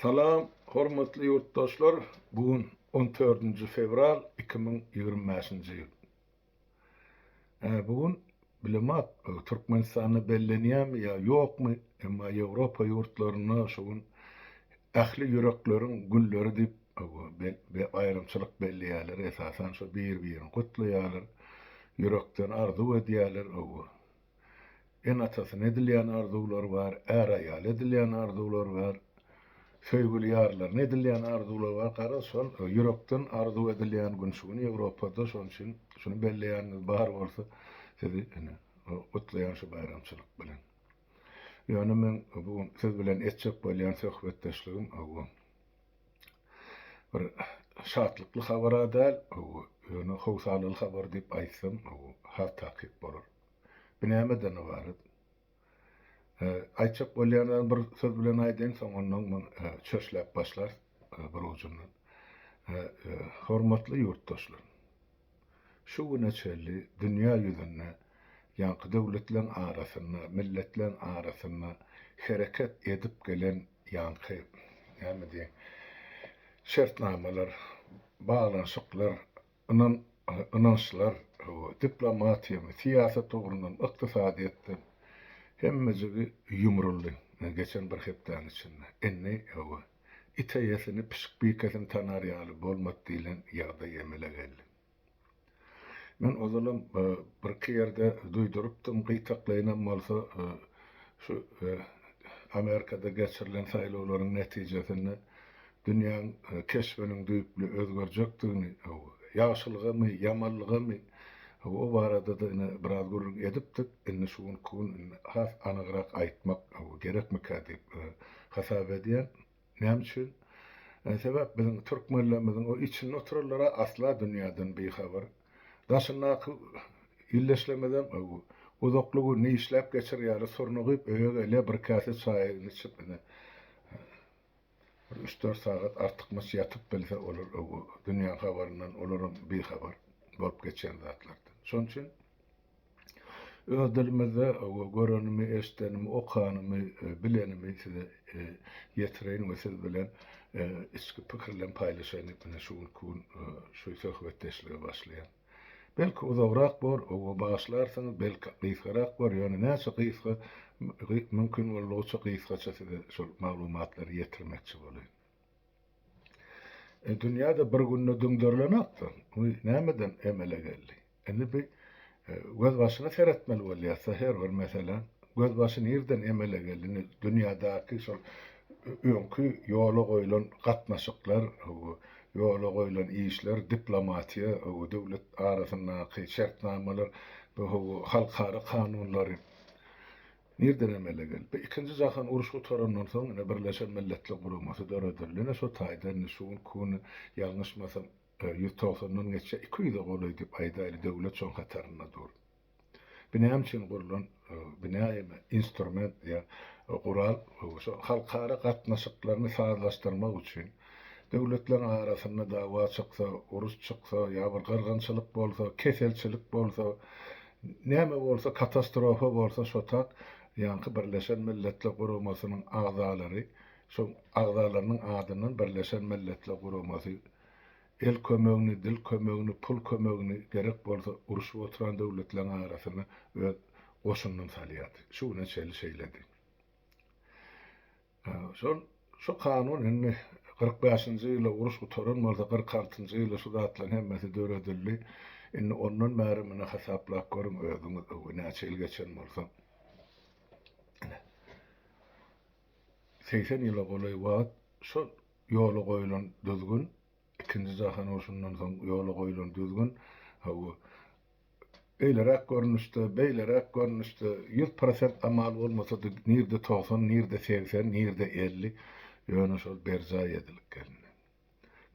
Salam hormatly ýurtdaşlar bu gün on dördünji fewral 2025-nji ýyl. Bu gün bilemok Türkmenistanda bellenýärmi ýa ýokmy emma Ýewropa ýurtlarynda şu gün ähli ýürekleriň günleri diýip baýramçylyk belleýärler esasan şo bir birini gutlaýarlar ýürekden arzuw edýärler. Ene-atasyna edilýän arzuwlar bar, är-aýala edilýän arzuwlar bar, söýgüli ýarlaryna edilýän arzuwlar bar. Garaz, şol ýürekden arzuw edilýän gün şu gün Ýewropada, şonuň üçin şuny belleýäniňiz bar bolsa, sizi ine, gutlaýan şu baýramçylyk bilen. Ýöne meň bu gün siz bilen etjek bolýan söhbetdeşligim bu bir şatlykly habar-a däl, ýöne howsalaly habar diýip aýtsam, has takyk bolar. Bu nämeden ybarat? Aýtjak bolýan zadym bir söz bilen aýdaýyn, soň ondan men çöşläp başlarys bir ujundan. Hormatly ýurtdaşlar! Şu güne çenli dünýä ýüzünde ýaňky döwletleň arasynda, milletleň arasynda hereket edip gelen ýaňky, näme diýeýin, şertnamalar, baglanyşyklar, Ynam, ynançlar, diplomatiýamy, syýasat ugrundan, ykdysadyýetden hemmejigi ýumruldy geçen bir hepdäniň içinde. Indi, hawa, it eýesini, pişik bikesini tanar ýaly bolmady diýlen ýagdaý emele geldi. Men ozalam birki ýerde duýdurypdym, gytaklaýynam bolsa, şu Amerikada geçirilen saýlawlaryň netijesinde dünýäň keşbiniň düýpli özgerjekdigini, ýagşylygamy, ýamanlygamy, o barada-da ine biraz gürrüň edipdik. Indi şu günki gün indi has anygrak aýtmak gerekmikä diýip hasap edýän. Näme üçin? Sebäp biziň türkmenlerimiziň o içinde oturanlar-a asla dünýäden bihabar. Daşyndaky ildeşlerimizem uzakly gününi işläp geçirýärler, surnugyp öýe gelýär, bir käse çaýyny içip ine Bir üç-dört sagat artykmaç ýatyp bilse olar dünýäň habaryndan olaram bihabar bolup geçýän zatlardan. Şonuň üçin öz dilimizde görenimi, eşidenimi, okanymy, bilenimi size ýetireýin we siz bilen içki pikirlerimi paýlaşaýyn diýip ine şu günki gün şu söhbetdeşlige başlaýan. Belki uzagrak bor, oba bagyşlarsyňyz, belki gysgarak bor, ýöne näçe gysga mümkin boldugyça gysgaça size şol maglumatlary ýetirmekçi bolaýyn. E, dünýä-de bir günde düňderilenokda, bu nämeden emele geldi? Indi bi e, gözbaşyna seretmeli bolýarsa her bir meselä, gözbaşy nirden emele geldi? Indi dünýädäki şol öňki ýola goýlan gatnaşyklar, ýola goýlan işler, diplomatiýa, döwlet arasyndaky şertnamalar, halkara kanunlary nirden emele geldi? Bu Ikinji jahan urşy gutarandan soň ine Birleşen Milletler Guramasy döredildi. Ine şo taýda indi şu günki güni ýalňyşmasam 190-dan geçýär, 200-e golaý diýip aýdaýly döwlet şoň hatarynda dur. Bu näme üçin gurlan bina ýa instrument ýa gural? Şo halkara gatnaşyklaryny sazlaşdyrmak üçin. Döwletleriň arasynda dawa çyksa, uruş çyksa ýa bir gyrgynçylyk bolsa, keselçilik bolsa, näme bolsa, katastrofa bolsa şo tak ýaňky Birleşen Milletler Guramasynyň agzalary, şoň agzalarynyň adyndan Birleşen Milletler Guramasy El kömegini, dil kömegini, pul kömegini, gerek bolsa urşup oturan döwletleriň arasyna öz goşunyny salýardy. Şu güne çenli şeýledi. Şol şu kanun indi 45-nji ýylda uruş gutaran bolsa, 46-njy ýylda şu zatlaryň hemmesi döredildi. Indi ondan bäri muny hasaplap görüň özüňiz, näçe ýyl geçen bolsa. Ine. 80 ýyla golaý wagt şol ýola goýlan düzgün, Ikinji jahan urşundan soň ýola goýlan düzgün, hawa, beýleräk görnüşde, beýleräk görnüşde, 100% amal bolmasa-da, nirde 90, nirde 80, nirde 50, ýöne şol berjaý edilip gelindi.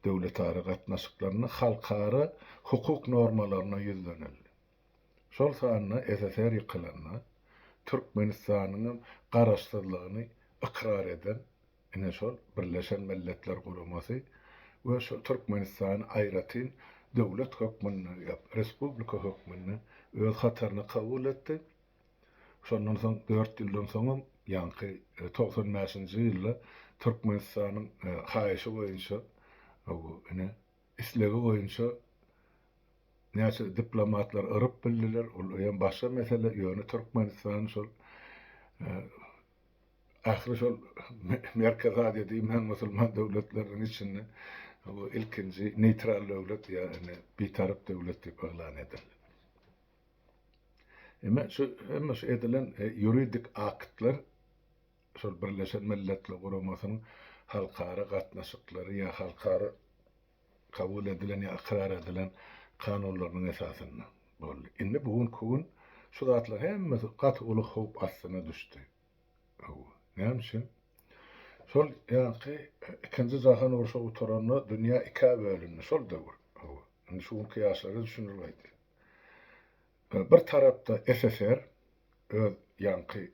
Döwletara gatnaşyklarynda halkara hukuk normalaryna ýüzlenildi. Şol sanda SSR ýykylanda, Türkmenistanyňam garaşsyzlygyny ykrar eden Ine şol Birleşen Milletler Guramasy we şol Türkmenistany aýratyn döwlet hökmünde ýa respublika hökmünde öz hataryna kabul etdi. Şondan soň dört ýyldan soňam Ýaňky 95-nji ýylda Türkmenistanyň haýyşy boýunça, ine, islegi boýunça näçe diplomatlar yryp bildiler, ol hem başga mesele, ýöne Türkmenistan şol ähli şol Merkezi Aziýa diýmän musulman döwletleriniň içinde bu ilkinji neýtral döwlet ýa ine bitarap döwlet diýip yglan edildi. Eme şu hemme şu edilen ýuridik aktlar şol Birleşen Milletler Guramasynyň halkara gatnaşyklary ýa halkara kabul edilen ýa ykrar edilen kanunlarynyň esasynda boldy. Indi bu günki gün şu zatlar hemmesi gaty uly howp astyna düşdi. Hawa. Näme üçin? Şol ýaňky ikinji jahan urşy gutaranda dünýä ikä bölündi şol döwür. Hawa. Indi şu günki ýaşlara düşündirip aýdýan. Bir tarapda SSR öz ýaňky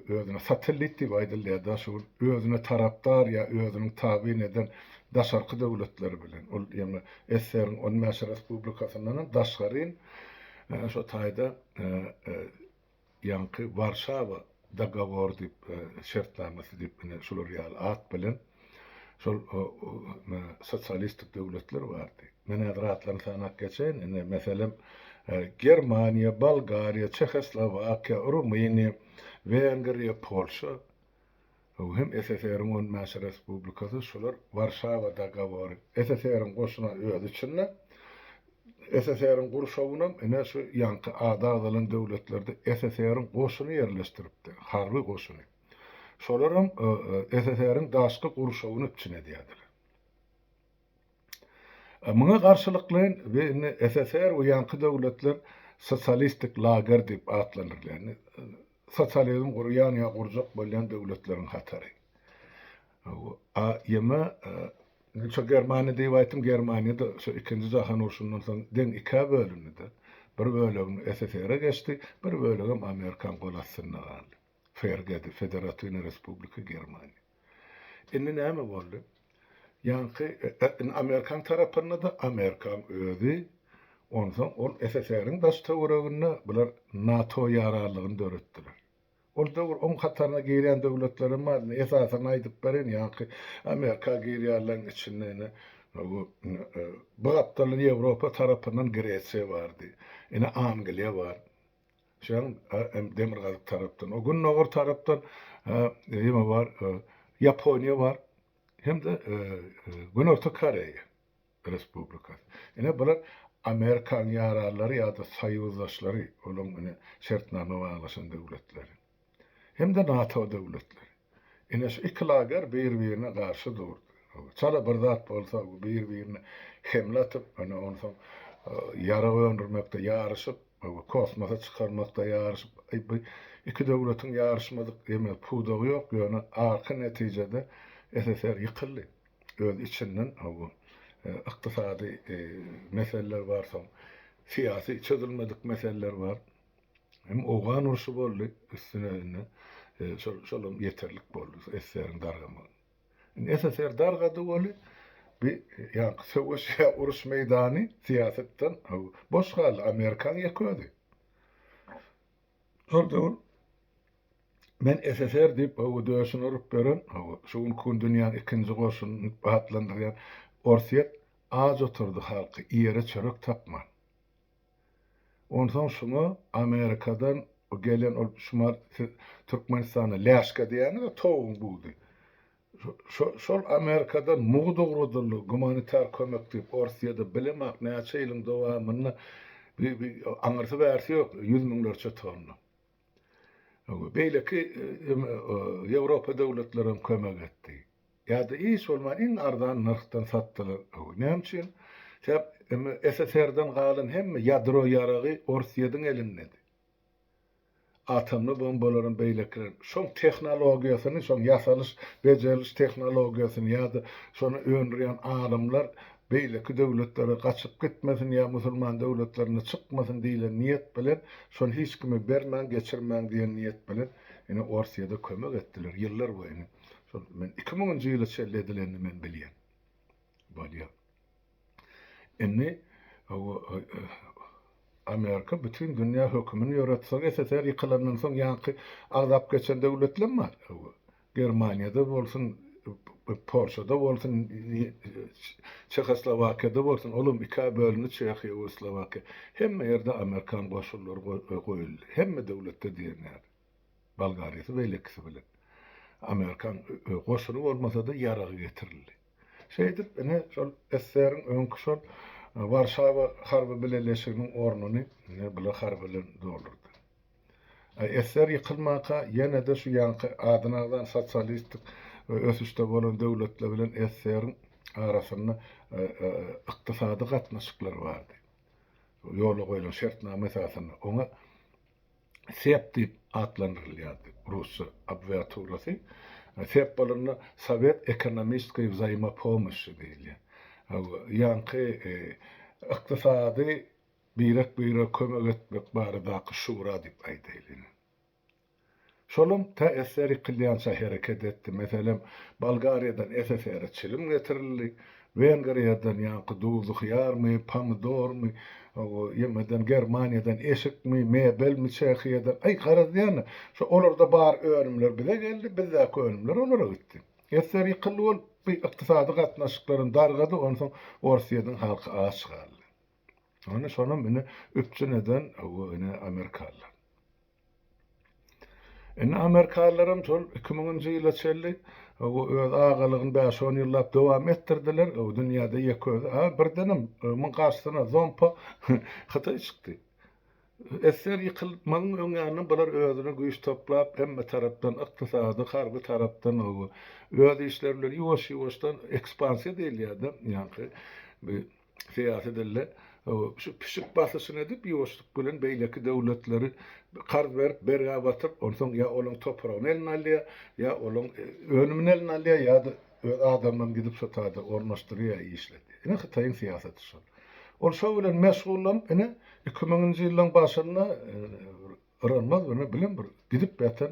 özüne satellit diýip aýdylýar-da şu gün özüne tarapdar ýa özüniň tabyn eden daşarky döwletleri bilen ol ýaňy SSR-iň 15 respublikasyndan hem daşgaryn şo taýda Ýaňky Warşawa dogowory diýip, şertnamasy diýip ine şular ýaly at bilen şol sosialistik döwletler bardy. Men häzir atlaryny sanap geçeýin. Ine meselem Germaniýa, Bolgariýa, Çehoslowakiýa, Rumyniýa, Wengriýa, Polşa hem SSR-iň 15 respublikasy şular Warşawa dogowory SSR-iň goşuna öz içinde SSR-iň gurşawynam ine şu ýaňky ady agzalan döwletlerde SSR-iň goşuny ýerleşdiripdi, harby goşuny. Şolaram SSR-iň daşky gurşawyny üpjün edýärdiler. Muňa garşylyklaýyn we indi SSR we ýaňky döwletler sosialistik lager diýip atlandyrylýar. Indi sosializm gurýan ýa gurjak bolýan döwletleriň hatary. A ýeme şo Germaniýa diýip aýtdym, Germaniýa-da şo ikinji jahan urşundan soň deň ikä bölündi-de. Bir bölegini SSR-e geçdi, bir bölegem Amerikan gol astynda galdy. FRG-de, Federatiwnyý Respublika Germaniýa. Indi näme boldy? Ýaňky indi Amerikan tarapynda-da Amerikan özi, onsoň ol SSR-iň daş-töwereginde bular NATO ýaranlygyny döretdiler. Ol döwür oň hataryna girýän döwletlerem bar. Indi esasyny aýdyp bereýin, ýaňky Amerika girýänleriň içinde ine bu bu gapdaldan Ýewropa tarapyndan Gresiýa bardy. Ine Angliýa bar. Şoň demirgazyk tarapdan. O gündogar tarapdan neme bar? Ýaponiýa bar. Hem-de Günorta Koreýa. Respublikasy. Ine bular Amerikanyň ýaranlary ýa-da soýuzdaşlary, olaň ine şertnama baglaşan döwletleri. Hem-de NATO döwletleri. Ine şu iki lager bir-birine garşy durdy. Çala bir zat bolsa bir-birine hemle atyp, ine onsoň ýarag öndürmekde ýaryşyp, kosmosa çykarmakda ýaryşyp, bu iki döwletiň ýaryşmadyk eme pudagy ýok, ýöne arky netijede SSR ýykyldy. öz içinden hawa ykdysady meseleler bar soň syýasy çözülmedik meseleler bar. Hem owgan urşy boldy üstüne indi şol şolam ýeterlik boldy SSR-iň dargamagyna. Indi SSR dargady weli bi ýaňky söweş ýa uruş meýdany syýasatdan boş galdy Amerikanyň ýeke özi. Şol döwür men SSR diýip hawa döşüni urup ýören, hawa şu günki gün dünýäniň ikinji goşuny diýip atlandyrýan Orsýet aç oturdy halky iýere çörek tapman. Onsoň şuňa Amerikadan gelen ol şumar siz Türkmenistanda läşka diýýäňiz-a towugyň budy. Şol Amerikadan mugt ugradyldy gumanitar kömek diýip Orsýede bilemok näçe ýylyň dowamynda aňyrsy bärsi ýok ýüz müňlerçe tonna. Beýleki Ýewropa döwletlerem kömek etdi. Ýa-da hiç bolman iň arzan nyrhdan satdylar. Näme üçin? Sebäp SSR-den galan hemme ýadro ýaragy Orsýediň elindedi. Atomly bombalaram beýlekilerem. Şoň tehnologiýasyny, şoň ýasalyş, bejeriliş tehnologiýasyny ýa-da şony öndürýän alymlar beýleki döwletlere gaçyp gitmesin ýa musulman döwletlerine çykmasyn diýlen niýet bilen şony hiç kime bermäň, geçirmäň diýen niýet bilen ine Orsýede kömek etdiler ýyllar boýuna. Şol men 2000-nji ýyla çenli edilenini men bilýän. Bolýar. Indi. Amerika bütin dünýä hökümini ýöretse, SSR ýykylandan soň ýaňky agzap geçen döwletlem bar. Germaniýada bolsun, Polşada bolsun, Çehoslowakiýada bolsun, olam ikä bölündi Çehiýa we Slowakiýa. Hemme ýerde amerikan goşunlary goýuldy. Hemme döwletde diýen ýaly. Bolgariýasy beýlekisi bilen. Amerikan goşuny bolmasa-da ýaragy getirildi. Şeýdip, ine, şol SSR-iň öňki şol Warşawa harby bileleşiginiň ornuny ine bular harby bilen doldurdy. SSR ýykylmanka ýene-de şu ýaňky adyny agzan sosialistik ösüşde bolan döwletler bilen SSR-iň arasynda ykdysady gatnaşyklar bardy. Ýola goýlan şertnama esasynda oňa SEP diýip atlandyrylýardy, rusça abrewiaturasy. SEP bolanda Sowet ekonomiçeskoý wzaimopomoşi diýilýär. Ýaňky ykdysady birek-birege kömek etmek baradaky şura diýip aýdaýly ine. Şolam tä SSR ýykylýança hereket etdi. Meselem, Bolgariýadan SSR-e çilim getirildi. Wengriýadan ýaňky duzly hyýarmy, pomidormy, ýemeden Germaniýadan eşikmi, mebelmi, Çehiýadan, aý garaz diýende, şo olarda bar önümler bize geldi, bizdäki önümler olara gitdi. SSR ýykyldy bolup, bu ykdysady gatnaşyklaram dargady, onsoň Orsýetiň halky aç galdy. Ony şonam ine üpjün eden ine amerikanlar. Indi amerikanlaram şol 2000-nji ýyla çenli öz agalygyny bäş-on ýyllap dowam etdirdiler. O dünýäde ýeke özi. A birdenem muň garşysyna zompa Hytaý çykdy. SSR ýykylmagyň öň ýanyndan bular özüne güýç toplap, hemme tarapdan, ykdysady, harby tarapdan öz işleri bilen ýuwaş-ýuwaşdan ekspansiýa diýilýär-de, ýaňky syýasy dilde şu pişik basyşyny edip, ýuwaşlyk bilen beýleki döwletleri karz berip, bergä batyryp, onsoň ýa olaň topragyny eline alýar, ýa olaň önümini eline alýar, ýa-da öz adamlaryny gidip şo taýda ornaşdyrýar, işledýär. Ine Hytaýyň syýasaty şol. Ol şo bilen meşgullanyp, ine, iki müňünji ýyllaň başynda yranmaz ine bilen bir gidip ýatan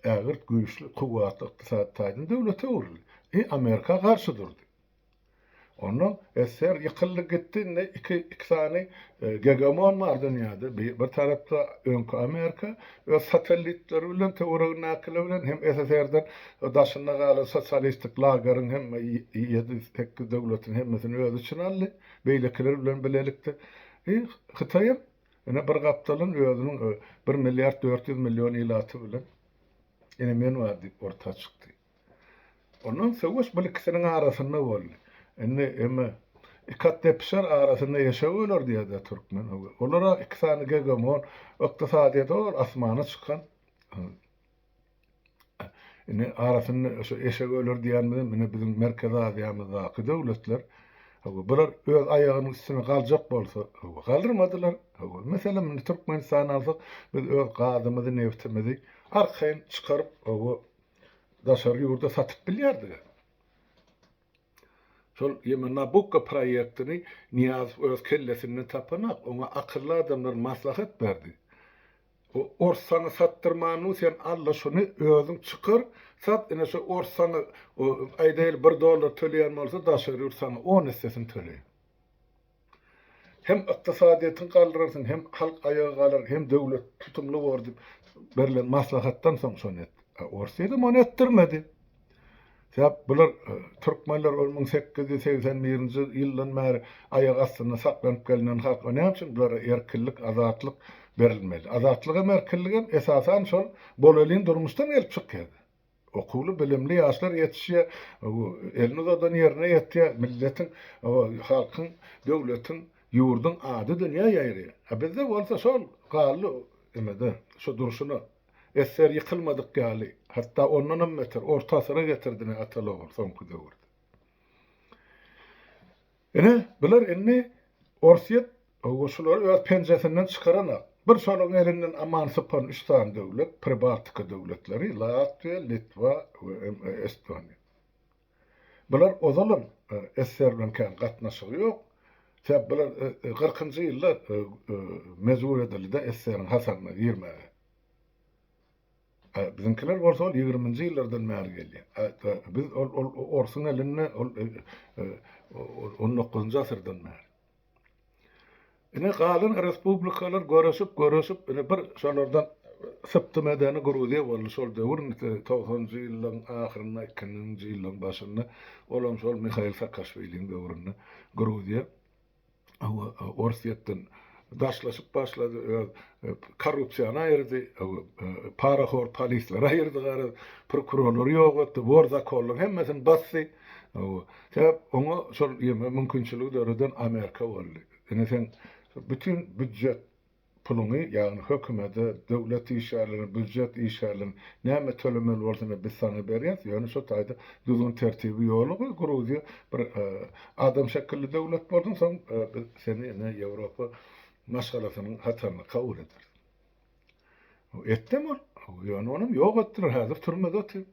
ägirt güýçli, kuwwatly ykdysady taýdan döwlete öwrüldi. I Amerika garşy durdy. Ondan SSR ýykyldy gitdi, indi iki, iki sany gegemon bar dünýäde. Bir, bir tarapda öňki Amerika öz satellitleri bilen, töweregindäkiler bilen hem SSR-den daşynda galan sosialistik lageriň hemme ýedi-sekiz döwletini hemmesini öz içine aldy, beýlekiler bilen bilelikde. I Hytaýam ine bir gapdaldan özüniň bir milliard 400 million ilaty bilen ine men bar diýip orta çykdy. Ondan söweş bu ikisiniň arasynda boldy. Indi emme iki at depişer arasynda eşek öler diýýär-dä türkmen. Olar-a iki sany gegemon ykdysadyýeti ol asmana çykan. Indi arasynda şu eşek öler diýenimizem ine biziň Merkezi Aziýamyzdaky döwletler. Bular öz aýagynyň üstüne galjak bolsa, galdyrmadylar. Meselem, indi Türkmenistany alsak, biz öz gazymyzy, nebtimizi arkaýyn çykaryp, daşary ýurda satyp bilýärdiler. Şol ýeme Nabukko proýektini Nyýazow öz kellesinden tapanak, oňa akylly adamlar maslahat berdi. O ors saňa satdyrmanu sen al-da şuny özüň çykar, sat, ine şu ors saňa aýdaýly bir dollar töleýän bolsa daşary ýurt saňa on essesini töleýär. Hem ykdysadyýetiňi galdyrarsyň, hem halk aýaga galar, hem döwlet tutumly bor diýip berlen maslahatdan soň şony etdi. A Orsýedem ony etdirmedi. Sebäp bular türkmenler ol 1881-nji ýyldan bäri aýak astynda saklanyp gelnen halk. O näme üçin bulara erkinlik, azatlyk berilmeli? Azatlygam, erkinligem esasan şol bolelin durmuşdan gelip çykýar. Okuwly, bilimli ýaşlar ýetişýär, elini uzadan ýerine ýetýär, milletiň, halkyň, döwletiň, ýurduň ady dünýä ýaýraýar. A bizde bolsa şol galdy emede, şu durşuna. Esser ýykylmadyk ýaly, hatda ondanam beter, orta asyra getirdi ine ataly-ogul soňky döwürde. Ine, bular indi Orsýet şulary öz penjesinden çykaranak. Bir şolaryň elinden aman sypan üç sany döwlet, Pribaltika döwletleri, Latwiýa, Litwa we Estoniýa. Bular ozalam SSR bilen kän gatnaşygy ýok. Sebäp bular kyrkynjy ýylda mejbur edildi-de SSR-iň hataryna girmäge. Biziňkiler bolsa ol ýigriminji ýyllardan bäri gelýär. Biz ol ol orsuň elinde ol on dokuzynjy asyrdan bäri. Ine galan respublikalar göreşip göreşip ine bir şolardan sypdym edeni Gruziýa boldy şol döwür togsanynjy ýyllaryň ahyrynda ikiminji ýyllaryň başynda olam şol Mihail Saakaşwiliň döwründe Gruziýa Orsýetden daşlaşyp başlady öz korrupsiýany aýyrdy parahor polisleri aýyrdy garaz prokurorlary ýok etdi wor zakonlaryň hemmesini basdy sebäp oňa şol ýeme mümkinçiligi döreden Amerika boldy. Ine sen bütin býudjet puluňy, ýagny hökümede, döwlet işgärlerine, býudjet işgärlerine näme tölemeli bolsa ine biz saňa berýäs, ýöne şo taýda düzgün tertibi ýola goý, Gruziýa bir adam şekilli döwlet bolsun, soň biz seni ine Ýewropa maşgalasynyň hataryna kabul ederis. Etdem ol, ýöne onam ýok etdiler, häzir türmede otyr.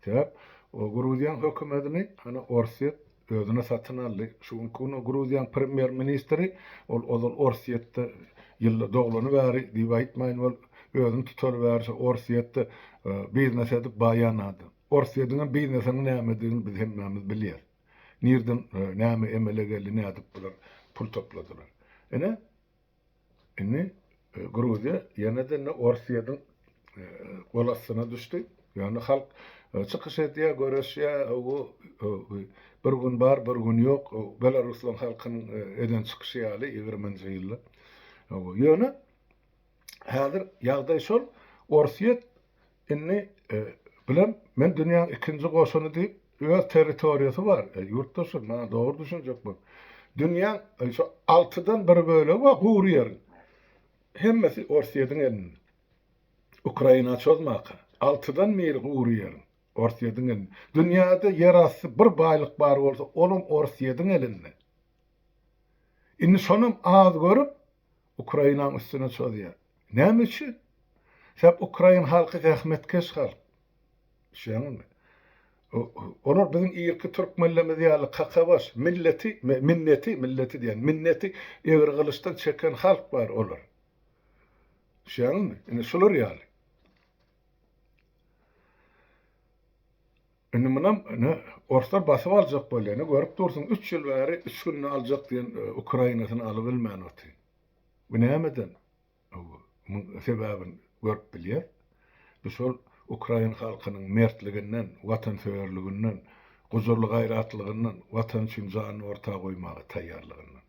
Sebäp Gruziýanyň hökümetini hany Orsýet özüne satyn aldy. Şu günki gün Gruziýanyň premýer ministri ol ozal Orsýetde ýylda doglany bäri diýip aýtmaýyn ol özüni tutaly bäri şo Orsýetde biznes edip baýan adam. Orsýetiňem biznesiniň nämedigini biz hemmämiz bilýäs. Nirden näme emele geldi nädip bular pul topladylar. Ine Indi Gruziýa ýene-de indi Orsýetiň gol astyna düşdi. Ýöne halk çykyş edýär, göreşýär. Bir gün bar, bir gün ýok. Belaruslaryň halkynyň eden çykyşy ýaly ýigriminji ýylda. Ýöne häzir ýagdaý şol, Orsýet Indi bilen men dünýäň ikinji goşuny diýip öz territoriýasy bar. Ýurtdaşlar maňa dogry düşünjek boluň. Dünýäň şu altydan bir bölegi bar gury ýeriň. Hemmesi Orsýetiň elinde. Ukraina çozmaka. Altydan biri gury ýeriň Orsýetiň elinde. Dünýäde ýerasty bir baýlyk bar bolsa olam Orsýetiň elinde. Indi şonam az görüp Ukrainanyň üstüne çozýar. Näme üçin? Sebäp ukrain halky zähmetkeş halk. Düşýäňizmi? Olar biziň irki türkmenlerimiz ýaly kakabaş, milleti, minneti, milleti diýen, minneti egri gylyçdan çeken halk bar olar. Düşýäňizmi? Ine şular ýaly. Indi munam ine orslar basyp aljak bolýar. Ine görüp dursuň üç ýyl bäri üç günde aljak diýen Ukrainasyny alybilmän otyr. Bu nämeden? Muň sebäbini görüp bilýäs. Bu şol ukrain halkynyň mertliginden, watansöýerliginden, gujurly gaýratlygyndan, watan üçin janyny orta goýmaga taýýarlygyndan.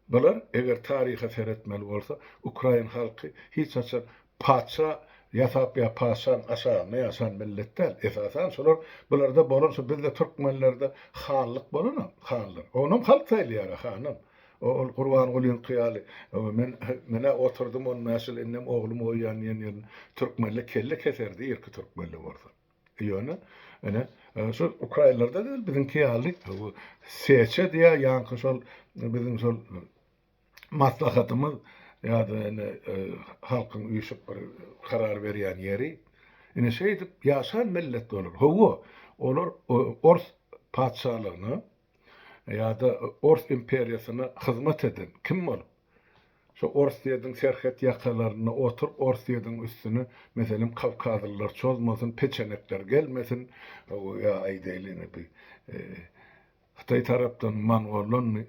Bular, eger taryha seretmeli bolsa, ukrain halky hiç haçan patyşa ýasap ýa patyşaň aşagynda ýaşan millet däl. Esasan şolar bularda bolan şu bizde türkmenlerde hanlyk bolanok, hanlar. Onam halk saýylýar-a hanam. Ol Gurbangulyňky ýaly, men men-ä oturdym on bäş ýyl indem oglumy goýýan diýen ýerinde türkmenler kelle keserdi irki türkmenler bolsa. Ýöne ine şu ukrainlerde de biziňki ýaly seçe diýýär ýaňky şol biziň şol maslahatymyz ýa-da ine halkyň üýşüp bir karar berýän ýeri. Ine şeýdip ýaşan millet olar. Hawa, olar ors patyşalygyna ýa-da ors imperiýasyna hyzmat eden kim bolup? Şo Orsýetiň serhet ýakalarynda oturyp Orsýetiň üstüne meselem kawkazlylar çozmasyn, peçenekler gelmesin, ýa aýdaýly ine bi Hytaý tarapdan mongoldanmy,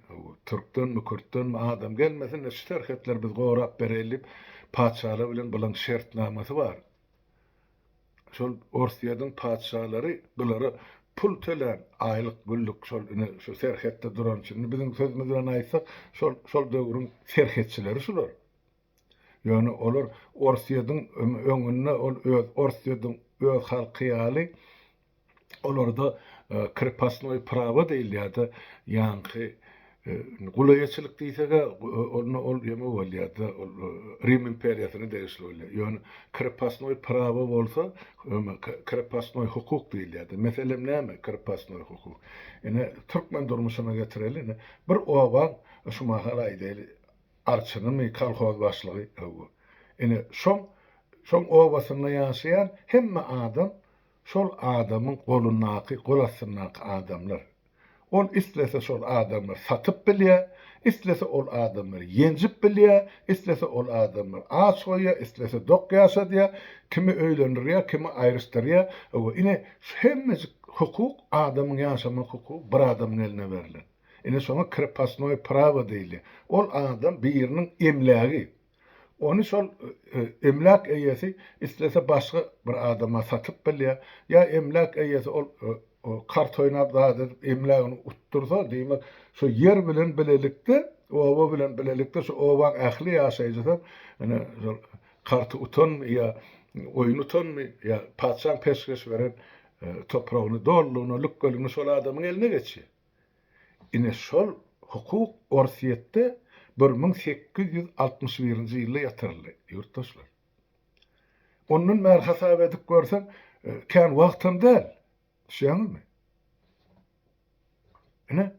türkdenmi, kürtdenmi adam gelmesin, şu serhetleri biz gorap bereýli diýip patyşalar bilen bulaň şertnamasy bar. Şol Orsýetiň patyşalary bulara pul tölän aýlyk günlük şol ine şu serhetde duran üçin. Indi biziň sözümiz bilen aýtsak şol şol döwrüň serhetçileri şular. Ýöne olar Orsýetiň öňünde ol öz Orsýetiň öz halky ýaly olarda krepostnoý prawo diýilýär-de, ýaňky gul eýeçilik diýseg-ä, onda ol ýeme bolýar-da, ol Rim imperiýasyna degişli bolýar. Ýöne krepostnoý prawo bolsa, krepostnoý hukuk diýilýär-de. Meselem näme krepostnoý hukuk? Ine, türkmen durmuşyna getireli, ine, bir obaň şu mahal aýdaýly, arçynymy, kolhoz başlygy, hawa. Ine, şoň, şoň obasynda ýaşaýan hemme adam Şol adamyň golundaky, gol astyndaky adamlar. Ol islese şol adamlary satyp bilýär, islese ol adamlary ýenjip bilýär, islese ol adamlary aç goýýar, islese dok ýaşadýar, kimi öýlendirýär, kimi aýryşdyrýar. Hawa, ine, şu hemmejik hukuk, adamyň ýaşamak hukugy bir adamyň eline berlen. Ine şoňa krepostnoý prawo diýilýär. Ol adam biriniň emlägi. Ony şol emläk eýesi islese başga bir adama satyp bilýär. Ýa emläk eýesi ol kart oýnap zat edip emlägini utdursa, diýmek, şo ýer bilen bilelikde, oba bilen bilelikde şo obaň ähli ýaşaýjysam ine şol karty utanmy ýa oýun utanmy ýa patyşaň peşgeş beren topragyny dolulygyna, lükgeligine şol adamyň eline geçýär. Ine şol hukuk Orsýetde 1861-nji ýylda ýatyryldy, ýurtdaşlar. Ondan bäri hasap edip görseň, kän wagtam däl. Düşýäňizmi? Ine,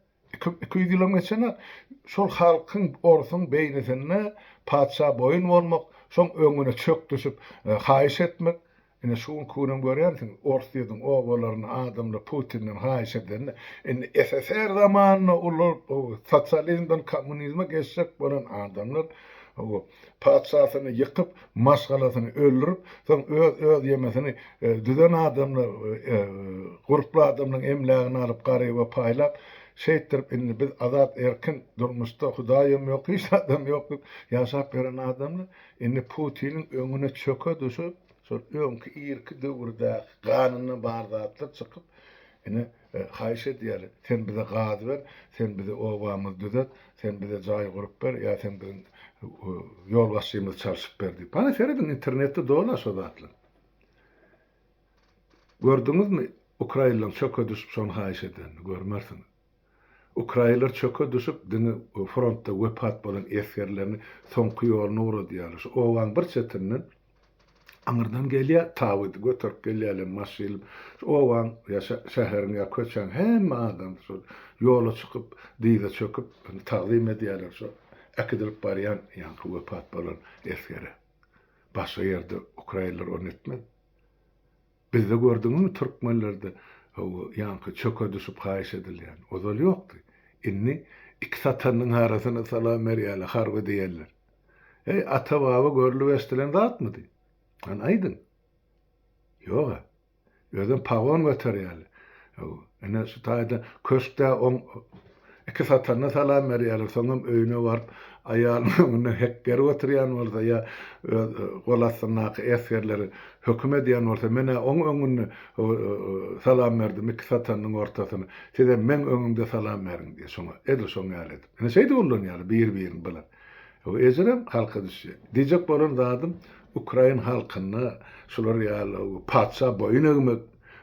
200 ýylam geçenok. Şol halkyň, orsuň beýnisinde patyşa boýun bolmak, şoň öňüne çök düşüp, haýyş etmek, Ine şu günki günem görýänsiň Orsýediň obalarynda adamlar Putinden haýyş edende, indi SSR zamanynda ulalyp sosializmden kommunizme geçjek bolan adamlar patyşasyny ýykyp, maşgalasyny öldürip, soň öz öz ýemesini düzen adamlar gurply adamlaryň emlägini alyp garyba paýlap, şeýtdirip indi biz azat erkin durmuşda hudaýam ýok hiç zadam ýok diýip ýaşap ýören adamlar indi Putiniň öňüne çöke düşüp, Şol öňki irki döwürdäki ganynda bar zatlar çykyp, ine, haýyş edýärler, sen bize gaz ber, sen bize obamyzy düzet, sen bize jaý gurup ber ýa sen biziň ýolbaşçymyzy çalşyp ber diýip. Hany serediň, internetde doly-a şo zatlar. Gördüňizmi, ukrainlaryň çöke düşüp şony haýyş edenini? Görmersiňiz. Ukrainler çöke düşüp, diňe frontda wepat bolan esgerlerini soňky ýoluna ugradýarlar. Şu obaň bir çetinden aňyrdan gelýär, tabydy göterip gelýärler maşyn. Şu obaň ýa şäheriň ýa köçäň hemme adamsy şol ýola çykyp, dyza çöküp, tagzym edýärler şo äkidilip barýan ýaňky wepat bolan esgere. Başga ýerde ukrainler ony etmez. Bizde gördüňizmi türkmenlerde hawa ýaňky çöke düşüp haýyş edilýän. Ozal ýokdy. Indi iki satanyň arasyna salam berýärler harby diýenler. Heý ata baba görlüp eşdilen zatmydy? Hany aýdyň. Ýoga. Özem pagon göterýärler. Hawa ine şu taýda köşkde oň Iki satanyna salam berýärler, soňam öýüne baryp, aýalynyň öňünde hekgerip oturýan bolsa ýa öz gol astyndaky esgerleri höküm edýän bolsa, men-ä oň öňünde salam berdim, iki satanynyň ortasyna, sizem meň öňümde salam beriň diýýär, şoňa, edil şoň ýaly edip. Ine şeýdip ullanýarlar bir-birini bular. Bu ejirem halka düşýär. Diýjek bolan zadym, ukrain halkynda şular ýaly patyşa boýun egmek,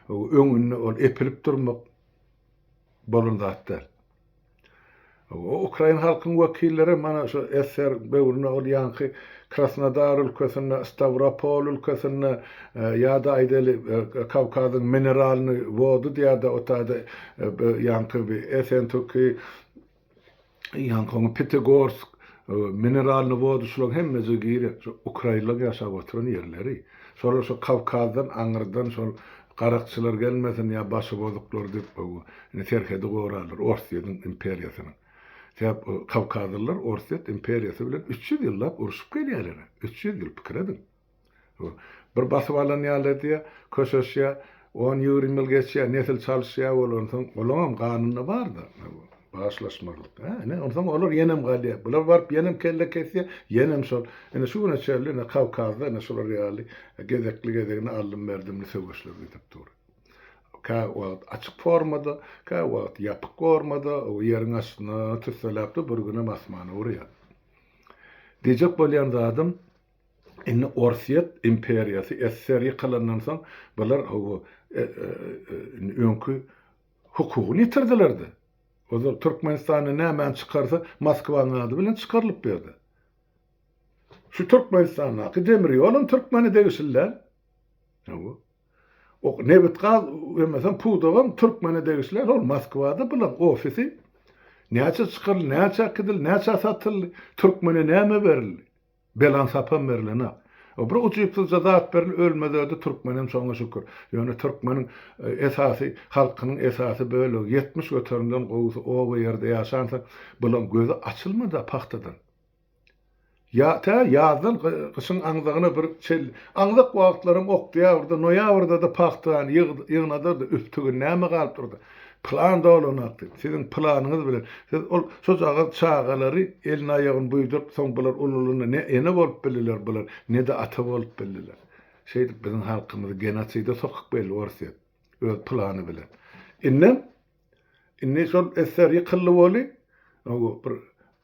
öňünde ol epilip durmak, bolan zat däl. O ukrain halkyň wekilleri mana şu SSR döwründe ol ýaňky Krasnodar ülkesinde, Stawropol ülkesinde ýa-da aýdaly Kawkazyň mineralnyý wody diýýärdi o taýda ýaňky bir Essentuki Ýaňky oňa Pýatigorsk, Mineralnyý wody şularyň hemmesi girýär. Şu ukrainlaryň ýaşap oturan ýerleri. Şolar şu Kawkazdan aňyrdan şol garakçylar gelmesin ýa başy bozuklar diýip indi serhedi gorarlar Orsýetiň imperiýasynyň. Sebäp kawkazlylar Orsýet imperiýasy bilen 300 ýyllap urşup gelýärler. 300 ýyl pikir ediň. Bir basyp alan ýaly edýär, köşeşýär, on-ýigrimi ýyl geçýär, nesil çalyşýar bolansoň, olaňam ganynda bar-da, bagyşlaşmazlyk. Hä, ine, onsoň olar ýenem galýar. Bular baryp ýenem kelle kesýär, ýenem şol. Ine, şu güne çenli, ine, Kawkazda, ine, şular ýaly gezekli-gezegine aldym-berdimli söweşler gidip dur. Kä wagt açyk formada, kä wagt ýapyk formada, ýeriň astyna tüsseläp dur, bir günem asmana urýar. Diýjek bolýan zadym, Indi Orsýet imperiýasy SSR ýykylandan soň bular hawa indi öňki hukugyny ýitirdiler-de. Ozal Türkmenistanda nämäni çykarsa Moskwanyň ady bilen çykarylyp bu ýerde. Şu Türkmenistandaky demir ýolam türkmene degişli däl. Hawa. O nebit-gaz emesem pudagam türkmene degişli däl, ol Moskwada bulaň ofisi. Näçe çykaryldy, näçe äkidildi, näçe satyldy, türkmene näme berildi? Belan sapam berlenok. O bir ujypsyzja zat berildi ölmez ödi türkmenem şoňa şükür. Ýöne türkmeniň esasy halkynyň esasy bölegi 70 göterimden gowusy oba ýerde ýaşansoň bulaň gözi açylmada pagtadan. Ýa tä ýazdan gyşyň aňzagyna bir çel aňzak wagtlaram oktýabrda noýabrda-da pagtany ýygnadardy übtügi näme galyp durdy. Plan dolanak diýip. Siziň planyňyz bilen siz ol şojagaz çagalary elini aýagyny buýduryp soň bular ululanda ne ene bolup bildiler bular ne-de ata bolup bildiler. Şeýdip biziň halkymyzy genoside sokup geldi Orsýet öz plany bilen. Indem indi şol SSR ýykyldy weli bir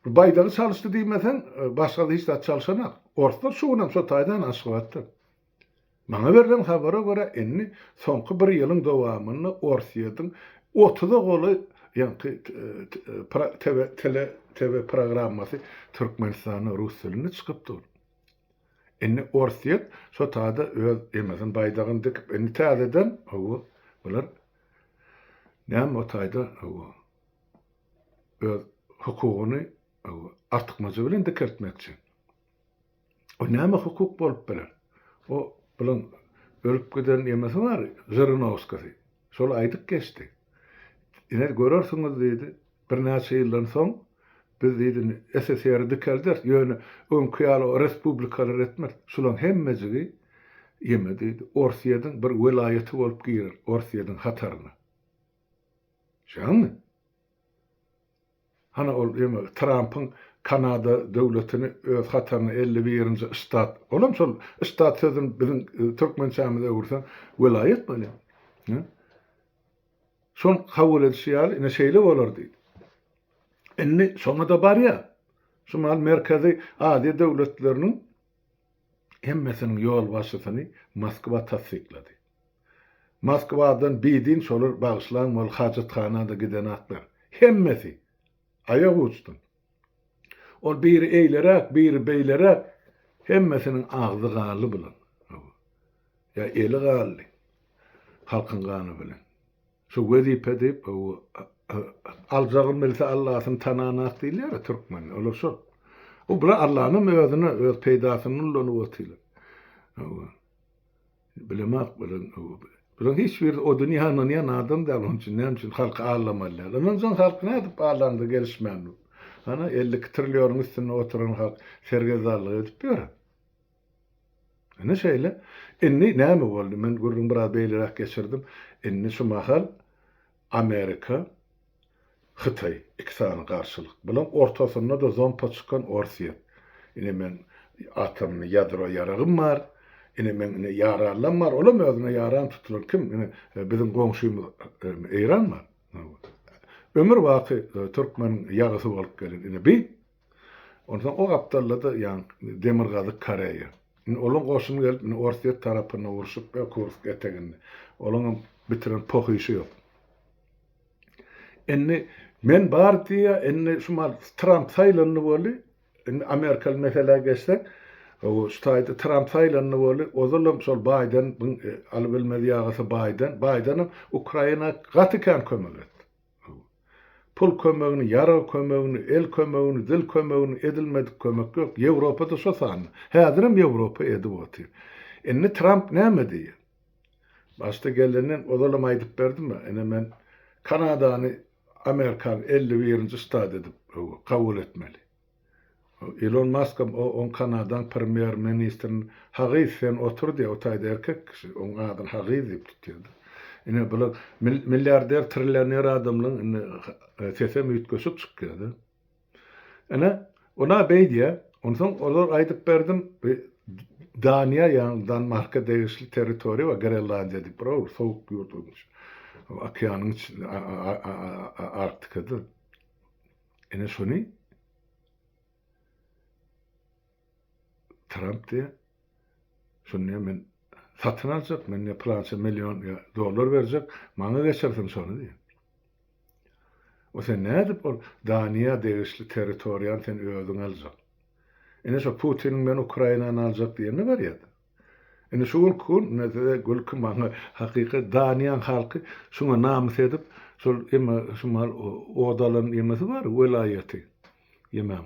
baýdagy çalyşdy diýmeseň başga hiç zat çalşanak. Orslar şu günem şo taýdan Aşgabatda. Maňa berlen habara görä, indi soňky bir ýylyň dowamynda Orsýetiň otuza golaý ýaňky tele TV programmasy Türkmenistanda rus dilinde çykyp dur. Indi Orsýet şo taýda öz emesini baýdagyny dikip, indi täzeden hawa bular näme o taýda hawa öz hukugyny hawa artykmajy bilen dikeltmekçi. O näme hukuk bolup biler? O bilen ölüp giden ýemesi bar, Žirinowskisy. Şol aýdyp geçdi. Ine görersiňiz diýdi, birnäçe ýyldan soň biz diýdi, SSR-i dikelderis, ýöne öňki ýaly o respublikalar etmeris. Şularyň hemmejigi ýeme diýdi, Orsýetiň bir welaýaty bolup girer Orsýetiň hataryna. Şeňmi? Hany ol eme Trampyň Kanada döwletini öz hataryna 51-nji ştat, olam şol ştat sözüni biziň türkmençämize öwürseň welaýat bolýar. Hä? Şony kabul edişi ýaly ine şeýle bolar diýdi. Indi şoňa-da barýar. Şu mahal Merkezi Aziýa döwletleriniň hemmesiniň ýolbaşçysyny Moskwa tassyklady. Moskwadan bidin şolar bagyşlaň bol hajathana-da gidenaklar. Hemmesi! Aýak uçdun. Ol biri eýleräk, biri beýleräk, hemmesiniň agzy ganly bulan. Ýa eli ganly. Halkyň gany bilen. Şu wezipe diýip, aljagyny bilse Allasyny tananak diýilýär-ä türkmende. Olar şol. O bular Allanam özüne, öz peýdasyny ullanyp otyrlar. Bilemok bilen bilen hiç bir o dünýä ynanýan adam däl onuň üçin näme üçin halky aldamaly däl. Ynanjaň halky nädip aldaňda gelişmän. Hana 52 trillionyň üstünde oturan halk sergezdanlyk edip ýör. Ine şeýle. Indi näme boldy? Men gürrüň biraz beýleräk geçirdim. Indi şu mahal Amerika Hytaý, iki sany garşylyk. Bulaň ortasynda-da zompa çykan Orsýet. Ine meň atomny ýadro ýaragym bar. Ine meň ine ýaranlam bar. Olam özüne ýaran tutulan kim? Ine biziň goňşymyz Eýran bar. Ömür baky türkmeniň ýagysy bolup gelen ine bi. Onsoň o gapdalda-da ýaňky Demirgazyk Koreýa. Indi olaň goşuny gelip indi Orsýet tarapynda urşup ýa Kursk eteginde. Olaňam bitiren poh işi ýok. Indi men bar diýýär, indi şu mal Tramp saýlandy boldy. Indi amerikaly meselä geçsek, şu taýda Tramp saýlandy boldy. Ozalam şol Baýden e, alybilmez ýagysy Baýden. Baýdenem Ukraina gaty kän kömek etdi. Pul kömegini, ýarag kömegini, el kömegini, dil kömegini edilmedik kömek ýok. Ýewropa-da şo sanda. Häzirem Ýewropa edip otyr. Indi Tramp näme diýýär? Başda gelenden ozalam aýdyp berdim-ä, ine men Kanadany Amerikanyň 51-nji ştaty edip kabul etmeli. Ilon Maskam o oň Kanadaň premýer ministrini Hagyz sen otur diýýär, o taýda erkek kişi, oň adyny Hagyz diýip tutýardy. Ine bular milliarder, trillioner adamlaryň indi sesem üýtgeşik çykýar-da. Ine, ona beý diýýär. Onsoň olar aýdyp berdim, bi Daniýa, ýagny Danmarka degişli territoriýa bar, Grenlandiýa diýip, bir ol sowuk ýurt olmuş. Okeanyň içinde, Arktikada. Ine şony Tramp diýýär, şony diýýär men satyn aljak, men diýýär pylança million dollar berjek, maňa geçirsin şony diýýär. O sen nädip ol Daniýa degişli territoriýany sen özüň aljak? Ine şo Putiniň men Ukrainany aljak diýenine barýada. Indi şu günki gün ine size gülki maňa hakykat Daniýaň halky şuňa namys edip şol eme şu mal od alan emesi bar welaýaty ýemäň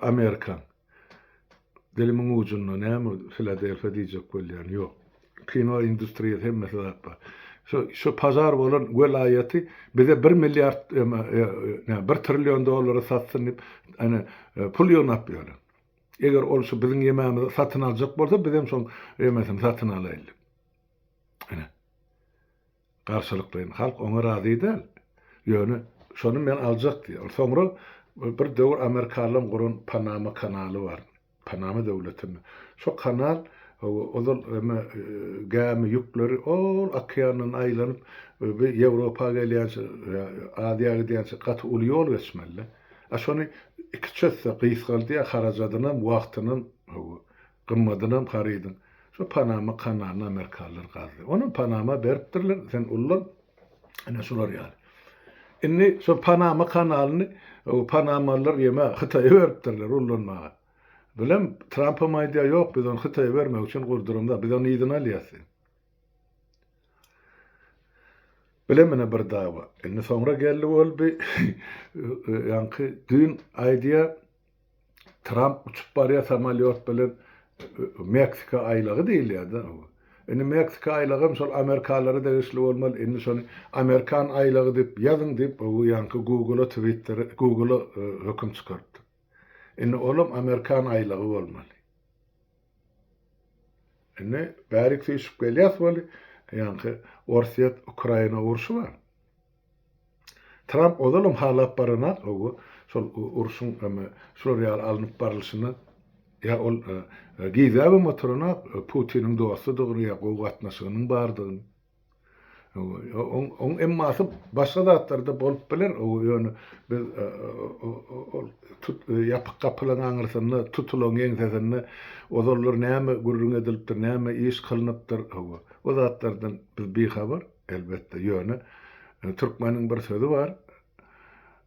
Amerikaň Dilimiň ujunda näme Filadelfiýa diýjek bolýan ýok. Kino industriýasy hemmesi zat bar. Şo şo pažar bolan welaýaty bize bir milliard näme bir trillion dollara satsyn diýip ene pul ýygnap ýörler. Eger ol şu biziň ýemämizi satyn aljak bolsa bizem şoň ýemesini satyn alaýly. Ene. Garşylyklaýyn halk oňa razy däl. Ýöne şony men aljak diýýär. Soňra bir döwür amerikanlaryň guran Panama kanaly bar. Panama döwletinde. Şo kanal ozal eme gämi ýükleri ol okeandan aýlanyp bir Ýewropa gelýänçä ýa Aziýa gidýänçä gaty uly ýol geçmeli-de. A şony iki esse gysgaldýar harajadynam, wagtynam, hawa, gymmadynam harydyň. Şo Panama kanalyny amerikanlar gazdy. Onam Panama beripdirler, sen ullan. Ine şular ýaly. Indi şo Panama kanalyny panamalylar ýeme Hytaýa beripdirler ullanmaga. Bilem Trampam aýdýar, ýok biz ony Hytaýa bermek üçin gurduramzok, biz ony yzyna alýas diýip. Bilem ine bir dawa. Indi soňra geldi boldy ýaňky düýn aýdýar Tramp uçup barýar samolýot bilen Meksika aýlagy diýilýär-de. Indi Meksika aýlagy hem şol amerikanlara degişli bolmaly. Indi şony Amerikan aýlagy diýip ýazyň diýip, bu ýaňky Google-a, Twittere, Google-a höküm çykarypdyr. Indi olam Amerikan aýlagy bolmaly. Indi bärik süýşüp gelýäs weli, ýaňky Orsýet, Ukraina urşy bar. Tramp ozalam halap baranak hawa şol urşuň eme şular ýaly alnyp barlyşyny ýa ol gizläbem oturanak Putiniň dostudygyny ýa gowy gatnaşygynyň bardygyny. Hawa oň oň emmasy başga zatlarda bolup biler hawa ýöne biz ol tut ýapyk gapylaň aňyrsynda tutulan ýeňsesinde ozallar näme gürrüň edilipdir näme iş kylynypdyr hawa o zatlardan biz bihabar. Elbetde, ýöne türkmeniň bir sözi bar,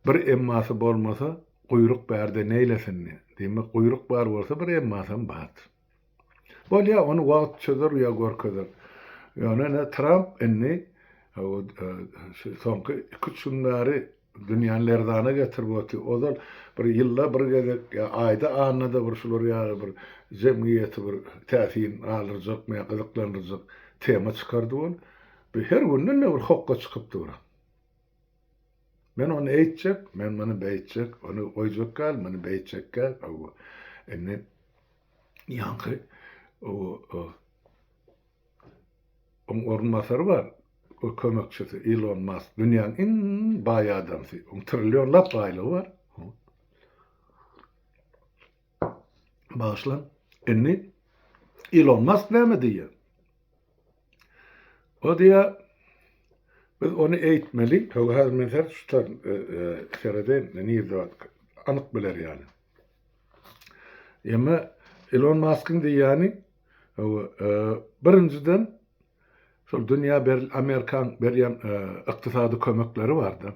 Bir emmasy bolmasa, guýruk bärde neýlesin diýen. Diýmek, guýruk bar bolsa, bir emmasam bardyr. Bolýar, ony wagt çözer ýa görkezer. Ýöne ine Tramp indi şu soňky iki-üç gün bäri dünýäni lerzana getirip otyr. Ozal bir ýylda bir gezek ýa aýda annada bir şular ýaly bir jemgyýeti bir täsin galdyrjakmy ýa gyzyklandyrjak tema çykardy ol. Bu her günden-de bir hokga çykyp dur. Men ony eýtjek, men muny beýtjek, ony goýjak däl, muny beýtjek däl. Hawa. Indi ýaňky o oň orunbasary bar, o kömekçisi Ilon Mask, dünýäň iň baý adamsy. Oň trillionlap baýlygy bar. Bagyşlaň. Indi Ilon Mask näme diýýär? O diýýär, biz ony eýtmeli. Hawa, häzir men ser şu seredeýin, nirde bar, anyk biler ýaly. Emma Ilon Maskyň diýýäni, hawa, birinjiden şol dünýä ber Amerikan berýän ykdysady kömekleri barda.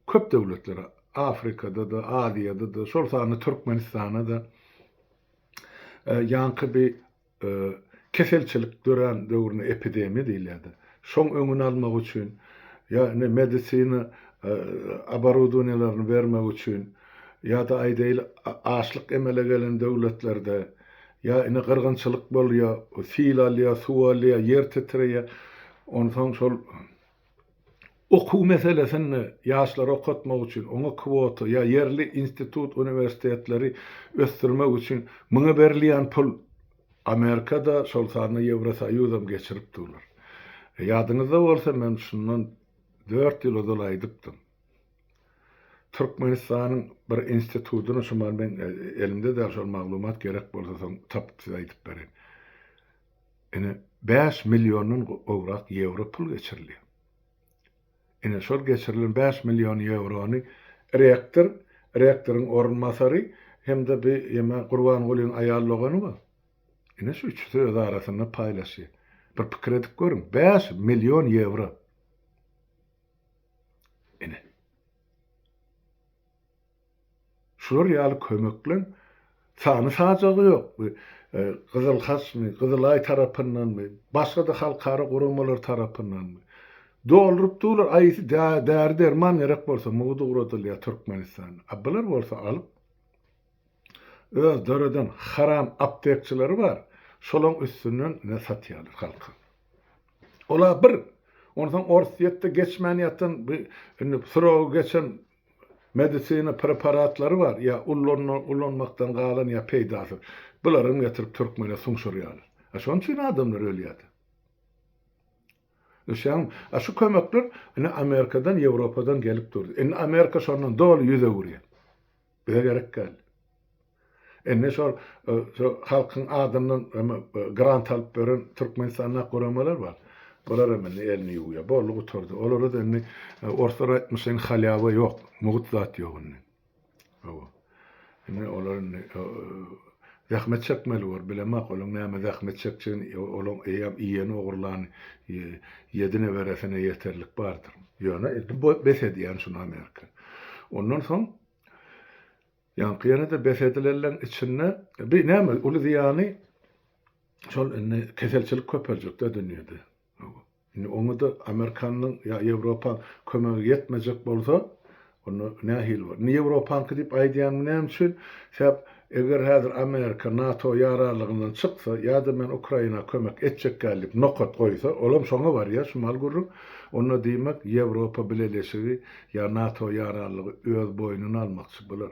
Köp döwletlere, Afrikada-da, Aziýada-da, şol sanda Türkmenistana-da ýaňky bir keselçilik dörän döwründe epidemiýa diýilýärdi. Şoň öňüni almak üçin ýa indi medisina oborudowaniýalaryny bermek üçin ýa-da aýdaýly açlyk emele gelen döwletlerde ýa indi gyrgynçylyk bolýar, sil alýar, suw alýar, ýer titreýär. Onsoň şol Okuw meselesinde ýaşlary okatmak üçin oňa kwota ýa ýerli institut, uniwersitetleri ösdürmek üçin muňa berilýän pul Amerikada, şol sanda Ýewrosoýuzam geçirip durlar. Ýadyňyzda bolsa men şundan dört ýyl ozal aýdypdym. Türkmenistanyň bir institutyny şu mahaly meň elimde däl şol maglumat gerek bolsa soň tapyp size aýdyp bereýin. Ine, bäş milliondan gowrak ýewro pul geçirilýär. Ine, şol geçirilen bäş million ýewrony rektor, rektoryň orunbasary hem-de bi ýeme Gurbangulyň aýal dogany bar. Ine, şu üçüsi öz arasynda paýlaşýar. Bir pikir edip görüň, bäş million ýewro. Ine. Şular ýaly kömekleň sany-sajagy ýok. Bu Gyzyl Haçmy, Gyzylaý tarapyndanmy, başga-da halkara guramalar tarapyndanmy. Dolduryp durlar, aýysy däri-derman gerek bolsa mugt ugradylýar Türkmenistana. A bular bolsa alyp, öz döreden haram aptekçileri bar, şolaň üstünden ine satýarlar halka. Ola bir, onsoň Orsýetde geçmän ýatan bu indi srogy geçen Medisina preparatlary bar, ýa ulanmakdan galan ýa peýdasyz. Bularam getirip türkmene suňşurýarlar. A şonuň üçin adamlar ölýärdi. Düşýäňmi? A şu kömekler indi Amerikadan, Ýewropadan gelip durdy. Indi Amerika şondan doly ýüz öwürýär. Bize gerek däl. Indi şol şo halkyň adyndan grant alyp beren Türkmenistandaky guramalar bar. Bular hem indi elini ýuwýar. Boldy gutardy. Olara-da indi orslar aýtmyşlaýyn halýawa ýok, mugt zat ýok indi. Hawa. Indi olar indi zähmet çekmeli bor. Bilemok olaň näme zähmet çekjegini, olaň eýýäm iýeni ogurlany ýedi neberesine ýeterlik bardyr. Ýöne indi bes edýän şuny Amerika. Ondan soň ýaňky ýene-de bes edilenleň içinde bi näme uly zyýany şol indi keselçilik köpeljekdä dünýede. Hawa. Indi oňa-da Amerikanyň ýa Ýewropaň kömegi ýetmejek bolsa, onda nähili bolar? Indi Ýewropaňky diýip aýdýanymy näme üçin? Sebäp eger häzir Amerika NATO ýaranlygyndan çyksa ýa-da men Ukraina kömek etjek däl diýip nokat goýsa, olam şoňa barýar şu mal gürrüň, onda diýmek Ýewropa Bileleşigi ýa NATO ýaranlygy öz boýnuna almakçy bular.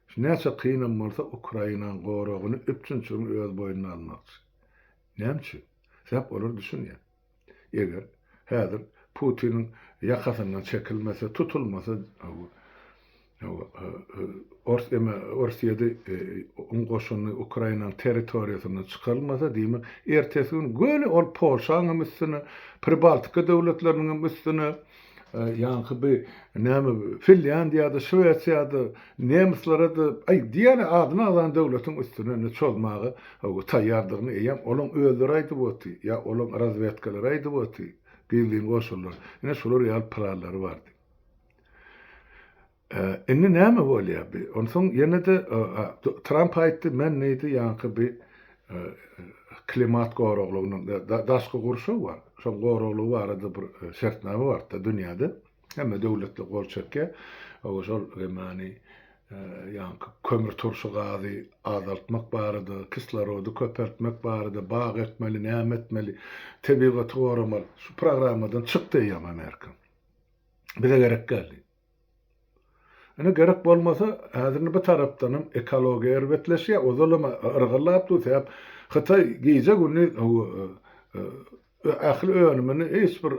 Şu näçe kynam bolsa Ukrainaň goragyny, üpjünçiligini öz boýnuna almakçy. Näme üçin? Sebäp olar düşünýär. Eger häzir Putiniň ýakasyndan çekilmese, tutulmasa, Ors eme Orsýeti oň goşuny Ukrainanyň territoriýasyndan çykarylmasa, diýmek, ertesi gün göni ol Polşaň hem üstüne, Pribaltika döwletleriniň hem üstüne, Ýaňky bi näme Finlýandiýada, Şwesiýada, nemislerede, aý diýýän adyny agzan döwletiň üstüne indi çozmaga taýýardygyny eýýäm olaň özleri aýdyp oty, ýa olaň razwedkalary aýdyp oty, gizlin goşunlar. Ine şular ýaly planlary bardy. Indi näme bolýar bi? Onsoň ýene-de Tramp aýtdy, men diýdi, ýaňky bi klimat goraglygynyň, daşky gurşaw bar, şoň goraglygy barada bir şertnama bar-da dünýäde. Hemme döwletler gol çekýär. Hawa, şol hemmäni ýaňky kömür turşy gazy azaltmak barada, kislorody köpeltmek barada, bag ekmeli, näme etmeli, tebigaty goramaly. Şu programmadan çykdy eýýäm Amerika. Bize gerek däl diýip. Ine gerek bolmasa, häzir indi bir tarapdan hem ekologiýa erbetleşýär, ozalam yrgyllap dur, sebäp Hytaý gije-gündiz ähli önümini hiç bir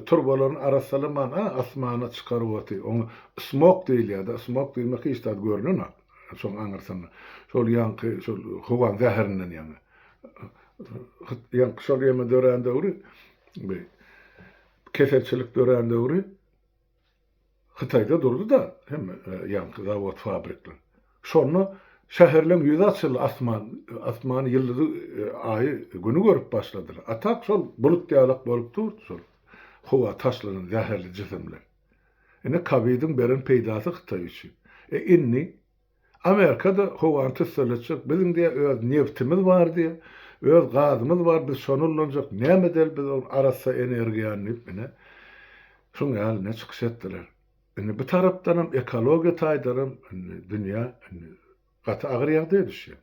turbalaryny arassalaman asmana çykaryp otyr. Oňa smog diýilýär-de, smog diýmek hiç zat görnenok şoň aňyrsynda. Şol ýaňky şol howaň zäherinden ýaňa. Ýaňky şol ýeme dörän döwri, keselçilik dörän döwri Hytaýda durdy-da hemme ýaňky zawod fabrikler. Şonda şäherleň ýüzi açyldy asman asmany ýyldyzy aýy güni görüp başladylar. A tak şol bulut ýalak bolup durdy şol howa taşlanan zäherli jisimler. Ine kowidiň beren peýdasy Hytaý üçin. E indi Amerika-da howany tüsseletjek, biziň diýýär öz nebtimiz bar diýýär, öz gazymyz bar, biz şony ullanjak, näme edeli biz ol arassa energiýany diýip ine şuň ýaly ine çykyş etdiler. Indi bu tarapdanam ekologiýa taýdanam indi dünýä indi gaty agyr ýagdaýa düşýär.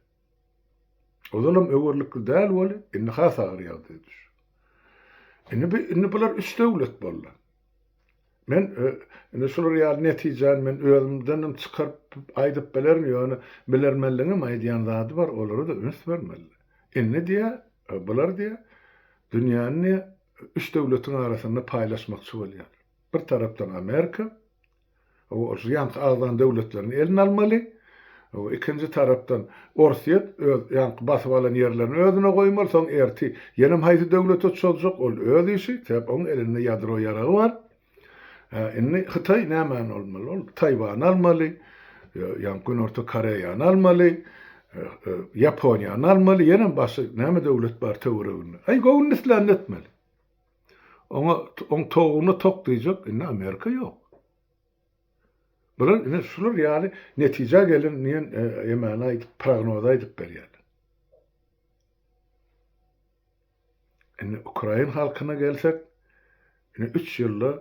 Ozalam öwerlikli däl weli, indi has agyr ýagdaýa düşýär. Indi bu indi bular üç döwlet boldy. Men indi şular ýaly netijäni men özümdenem çykaryp aýdyp bilerin, ýöne bilermenligiňem aýdýan zady bar, olara-da üns bermeli. Indi diýýär, bular diýýär, dünýäni diýýär, üç döwletiň arasynda paýlaşmakçy bolýarlar. Bir tarapdan Amerika, şu ýaňky agzan döwletlerini eline almaly, ikinji tarapdan Orsýet öz ýaňky basyp alan ýerlerini özüne goýmaly, soň erti ýenem haýsy döwlete çozjak, ol öz işi, sebäp oň elinde ýadro ýaragy bar. Indi Hytaý nämäni almaly? Ol Taýwany almaly, ýaňky Günorta Koreýany almaly, Ýaponiýany almaly, ýenem başga näme döwlet bar töwereginde. Aý göwnüni islänini etmeli. Oňa oň towugyna tok diýjek indi Amerika ýok. Bular ine şular ýaly netijä gelen diýen emäni aýdyp, prognozy aýdyp berýärler. Indi ukrain halkyna gelsek, ine üç ýylda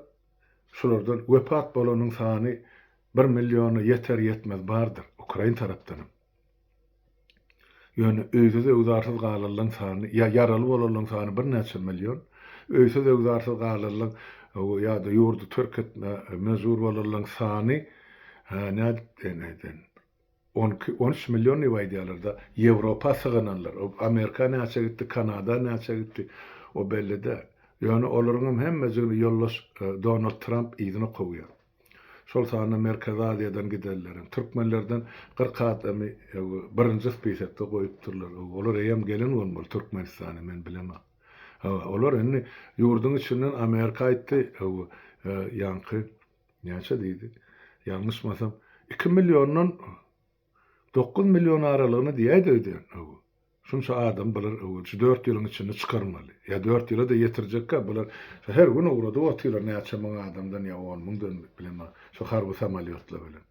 şulardan wepat bolanyň sany bir milliona ýeter-ýetmez bardyr, ukrain tarapdanam. Ýöne öýsüz-öwzarsyz galanlaryň sany ýa ýaraly bolanlaryň sany birnäçe million, öýsüz-öwzarsyz galanlaryň ýa-da ýurdy terk etmä mejbur bolanlaryň sany, hä, nädip diýen aýdaýyn, on iki, on üç million diýip aýdýarlar-da, Ýewropa sygynanlar, o Amerika näçe gitdi, Kanada näçe gitdi, o belli däl. Ýöne olaryňam hemmejigini ýoldaş Donald Tramp yzyna kowýar. Şol sanda Merkezi Aziýadan gidenleriň, türkmenlerden 40 adamy birinji spisakda goýupdyrlar. Olar eýýäm gelen bolmaly Türkmenistana, men bilemok. Hawa, olar indi ýurduň içinden Amerika aýtdy, ýaňky näçe diýdi, ýalňyşmasam, iki milliondan 9 million aralygyny diýäýdi öýdýän. Hawa. Şunça adam bular şu dört ýylyň içinde çykarmaly. Ýa dört ýyla-da ýetirjekkä bular şu her gün ugradyp otyrlar näçe müň adamdan ýa on müňden bilemok şu harby samolýotlar bilen.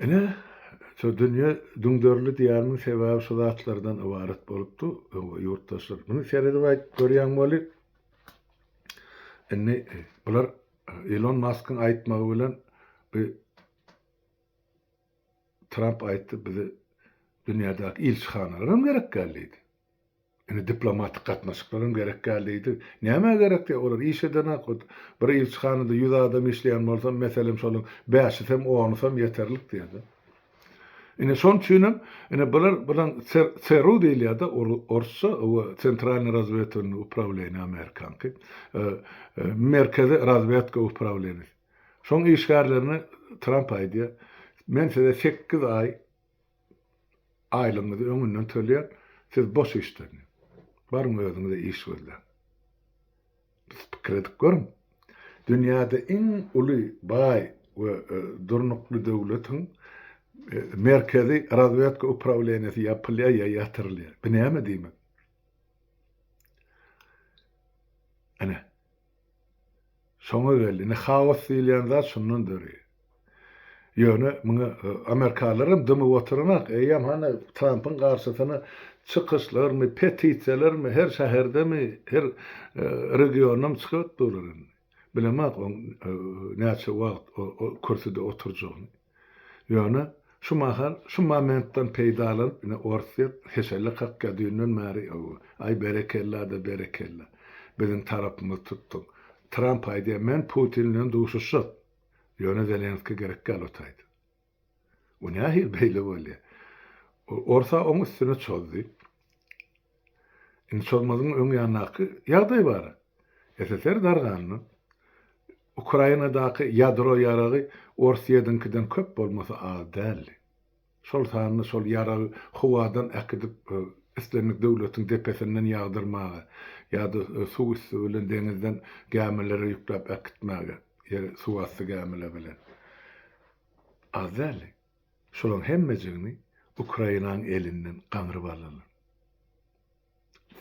Ine, şu dünýe düňderildi diýýärmiň sebäbi şu zatlardan ybarat bolupdy, ýurtdaşlar. Muny seredip aýt görýäň weli, indi bular Elon Maskyň aýtmagy bilen bu Tramp aýtdy, bize dünýädäki ilçihanalar hem gerek däl diýdi. Indi diplomatik gatnaşyklar hem gerek däl diýdi. Nämä gerek diýýär, olar iş edenak. Bir ilçihanada 100 adam işleýän bolsa, meselem, şolaryň bäşisem, onusam ýeterlik diýýär-de. Indi şonuň üçin hem, ine bular, bulan CRU diýilýär-de, orsça, Sentralnyý razwedwalnyý uprawleniýe amerikanky, Merkezi razwedka uprawleniýesi. Şoň işgärlerine Tramp aýdýar, Men size sekiz aý aýlygyňyzy öňünden töleýän, siz boş işden. Baryň özüňize iş gözläň. Siz pikir edip görüň. Dünýäde iň uly, baý we durnukly döwletiň Merkezi razwedka uprawleniýesi ýapylýar ýa ýatyrylýar. Bu näme diýmek? Ine. Şoňa geldi. Indi haos diýilýän zat şundan döreýär. Ýöne muňa amerikanlar hem dymyp oturanok. Eýýäm hany Trampyň garşysyna çykyşlarmy, petisiýalarmy, her şäherdemi, her regiondamy çykyp durlar indi. Bilemok oň näçe wagt o kürsüde oturjagyny. Ýöne şu mahal, şu momentden peýdalanyp, ine, Orsýet heşelle kakýar düýnden bäri, aý, berekella-da, berekella, biziň tarapymyzy tutduň. Tramp aýdýar, men Putin bilen duşuşjak, ýöne Zelenskiý gerek däl o taýda. O nähili beýle bolýar? Orsa oň üstüne çozdy. Indi çozmazyň öň ýanyndaky ýagdaý bar. SSR dargandan Ukrainadaky ýadro ýaragy Orsýetiňkiden köp bolmasa az däldi. Şol sanda şol ýaragy howadan äkidip islendik döwletiň depesinden ýagdyrmaga ýa-da suw üsti bilen deňizden gämilere ýükläp äkitmäge, ýer suwasty gämiler bilen az däldi. Şolaryň hemmejigini Ukrainanyň elinden gaňryp aldylar.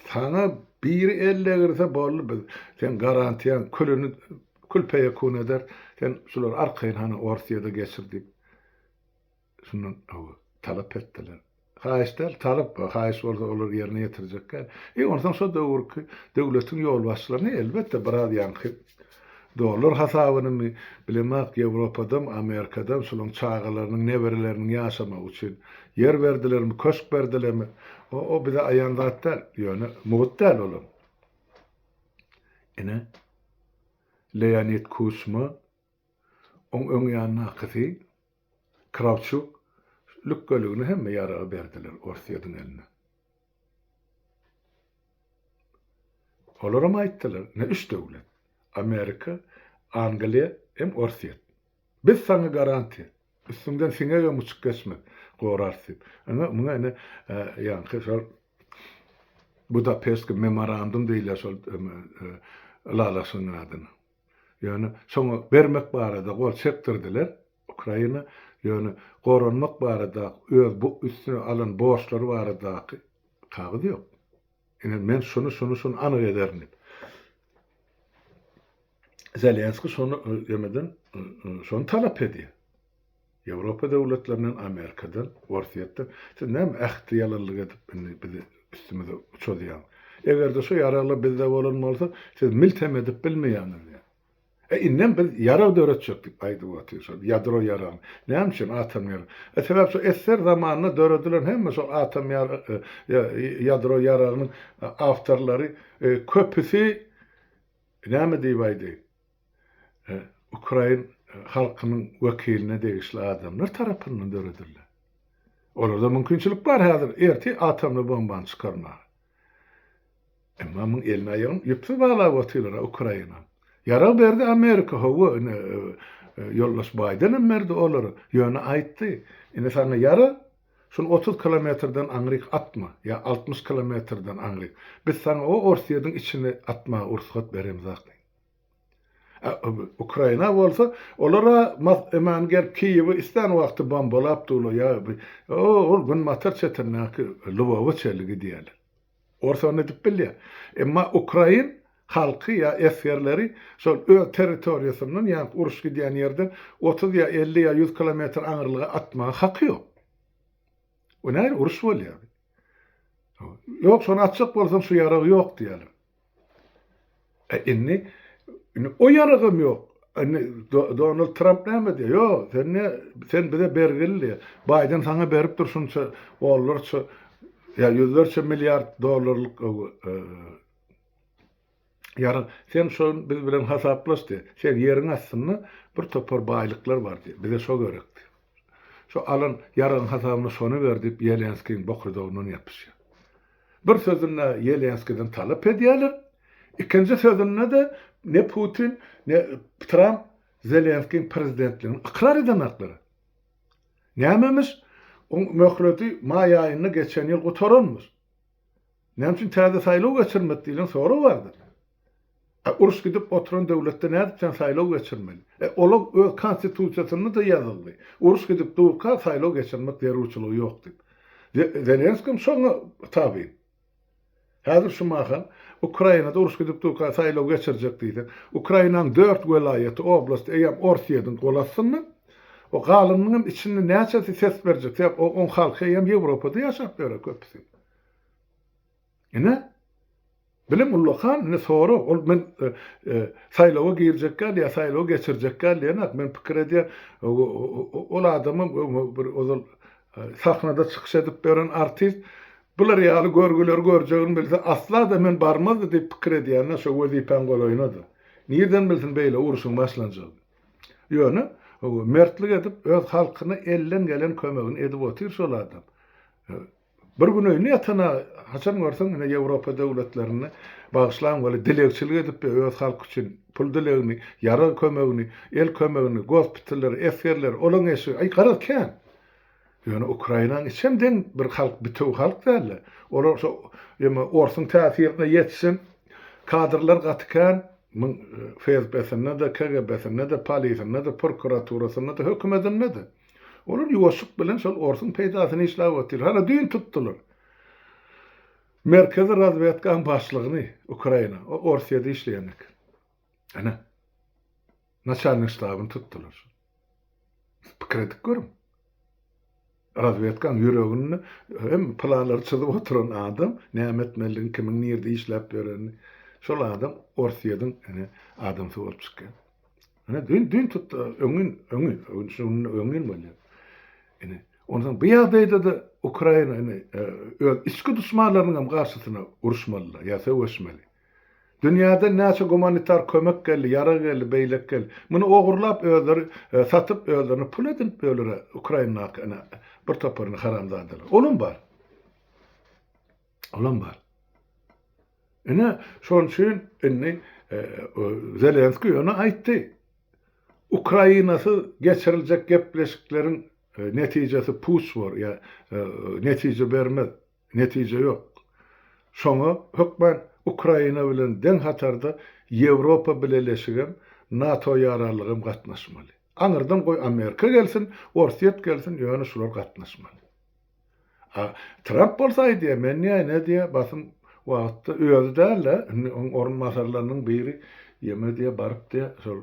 Saňa biri el degirse boldy biz seň garantiýaň külüni kül peýekun eder sen şulary arkaýyn hany Orsýede geçir diýip şundan talap etdiler. Haýyş däl talap haýyş bolsa olar ýerine ýetirjek däl. E onsoň şo döwürki döwletiň ýolbaşçylaryny elbetde biraz ýaňky Dollar hasabynymy bilemok Ýewropadam Amerikadam şulaň çagalarynyň nebereleriniň ýaşamagy üçin ýer berdilermi köşk berdilermi o o bize aýan zat däl ýöne mugt däl olam. Ine Leonid Kuçma oň öň ýanyndakysy Krawçuk lükgeligini hemme ýaragy berdiler Orsýediň eline. Olaram aýtdylar, ine üç döwlet, Amerika, Angliýa hem Orsýet. Biz saňa garantiýa, üstüňden siňegem uçup geçmez, gorarys diýip. Ine, muňa ine ýaňky şol Budapeştki memorandum diýilýär şol ylalaşygyň adyna. Ýöne şoňa bermek barada gol çekdirdiler Ukraina, ýöne goranmak baradaky öz bu üstüne alan borçlary baradaky kagyz ýok. Ine men şuny şuny şuny anyk ederin diýip. Zelenskiý şony ýemeden şony talap edýär. Ýewropa döwletlerinden, Amerikadan, Orsýetden siz näme ähti ýalanlyk edip indi bizi üstümize uçadýaňyz. Eger-de şu ýaraglar bizde bolan bolsa, siz milt hem edip bilmeýäňiz diýýär. E indem biz ýarag döretjek diýip aýdyp otyr şol ýadro ýaragyny. Näme üçin atom ýaragy? E sebäp şo SSR zamanynda döredilen hemme şol atom ýadro ýaragynyň awtorlary köpüsi näme diýip aýdaýyn? Ukrain halkynyň wekiline degişli adamlar tarapyndan döredildi. Olarda mümkinçilik bar häzir ertir atomly bombany çykarmaga. Emma muň elini aýagyny ýüpsüz baglap otyrlar-a Ukraina. Ýarag berdi Amerika, hawa, ine, ýoldaş Baýdenem berdi olara. Ýöne aýtdy, ine saňa ýarag, şuny 30 kilometrden aňryk atma, ýa 60 kilometrden aňryk. Biz saňa o Orsýediň içine atmaga ursgat beremzok diýdi. Ukraina bolsa, olar-a eman gelip Kiýewi islän wagty bombalap durlar, ýa ol günbatar çetindäki Lwowa çenli gidýärler. Ors ony edip bilýär. Emma ukrain halky ýa esgerleri şol öz territoriýasyndan, ýa uruş gidýän ýerden 30 ýa 50 ýa 100 kilometr aňyrlyga atmaga haky ýok. O nähili uruş bolýar? Ýok, şony atjak bolsaň şu ýarag ýok diýýärler. E indi indi o ýaragam ýok. Indi Donald Tramp näme diýýär? Ýok, sen ne sen bize bergili diýýär. Baýden saňa beripdir şunça onlarça ýa ýüzlerçe milliard dollarlyk e, ýarag. Sen şo biz bilen hasaplaş diýýär. Sen ýeriň astynda bir topar baýlyklar bar diýýär. Bize şo gerek diýýär. Şo alan ýaragyň hasabyna şony ber diýip Ýelenskiň bokurdagyndan ýapyşýar. Bir sözünde Ýelenskiden talap edýärler, ikinji sözünde-de ne Putin, ne Tramp Zelenskiň prezidentligini ykrar edenaklar. Nämemiş? Oň möhleti maý aýynda geçen ýyl gutaranmyş. Näme üçin täze saýlaw geçirmedi diýlen sorag bardyr. E, uruş gidip oturan döwletde nädip sen saýlaw geçirmeli? E, olaň öz konstitusiýasynda-da ýazyldy. Uruş gidip durka saýlaw geçirmek zerurçylygy ýok diýip. Zelenskiý şoňa tabyn. Häzir şu mahal Ukrainada uruş gidip durka saýlaw geçirjek diýseň, Ukrainanyň dört welaýaty, oblasty eýýäm Orsýetiň gol astynda. O galanynyň hem içinde näçesi ses berjek? Sebäp oň halky eýýäm Ýewropada ýaşap ýör köpüsi. Ine, bilim ullakan, indi sorag, ol men e, e, saýlawa girjek däl ýa saýlaw geçirjek däl diýenak, men pikir edýän, ol adamam bir ozal e, sahnada çykyş edip beren artist, bular ýaly görgüleri görjegini bilse, asla-da men barmazdy diýip pikir edýän-de şo wezipäň golaýyna-da. Nirden bilsin beýle urşuň başlanjagyny. Ýöne, mertlik edip, öz halkyna elden gelen kömegini edip otyr şol adam. Bir gün öýünde ýatana haçan görseň ine Ýewropa döwletlerinde bagyşlaň weli dilegçilik edip öz halky üçin pul dilegini, ýarag kömegini, el kömegini, gospitalleri, esgerleri, olaň eşigi aý garaz kän. Ýöne Ukrainaň içem deň bir halk bitewi halk dälde. Olar şo eme orsuň täsirine ýetişen kadrlar gaty kän. Muň FSB-sinde-de, KGB-sinde-de, polisinde-de, prokuraturasynda-da, hökümedinde-de. Olar ýuwaşlyk bilen şol orsuň peýdasyny işläp otyr. Hana düýn tutdular. Merkezi razwedkaň başlygyny Ukraina, o Orsýede işleýän eken. Ana. Naçalnik ştabyny tutdular. Pikir edip görüň. Razwedkaň ýüreginde hem planlary çyzyp oturan adam, näme etmelidigini, kimiň nirde işläp ýörenini, şol adam Orsýediň ine adamsy bolup çykýar. Ine düýn düýn tutdy, öňňin, öňňin, şu gün öňňin bolýar. Ine, onsoň bu ýagdaýda-da Ukraina ine e, öz içki duşmanlarynyň hem garşysyna uruşmalylar ýa söweşmeli. Dünýäden näçe gumanitar kömek geldi, ýarag geldi, beýlek geldi. Muny ogurlap özleri e, satyp özlerine pul edinip ýörler Ukrainadaky ine bir toparyny haramzadalar. Olam bar. Olam bar. Ine, şonuň üçin indi Zelenskiý ýöne aýtdy. Ukrainasyz geçiriljek gepleşikleriň netijesi puç bor, ýa netije bermez, netije ýok. Şoňa hökman Ukraina bilen deň hatarda Ýewropa Bileleşigem, NATO ýaranlygam gatnaşmaly. Aňyrdan goý Amerika gelsin, Orsýet gelsin, ýöne şular gatnaşmaly. A Tramp bolsa aýdýar, men diýýär, ine diýýär, basym wagtda özi däl-de, indi oň orunbasarlarynyň biri ýeme diýýär, baryp diýýär, şol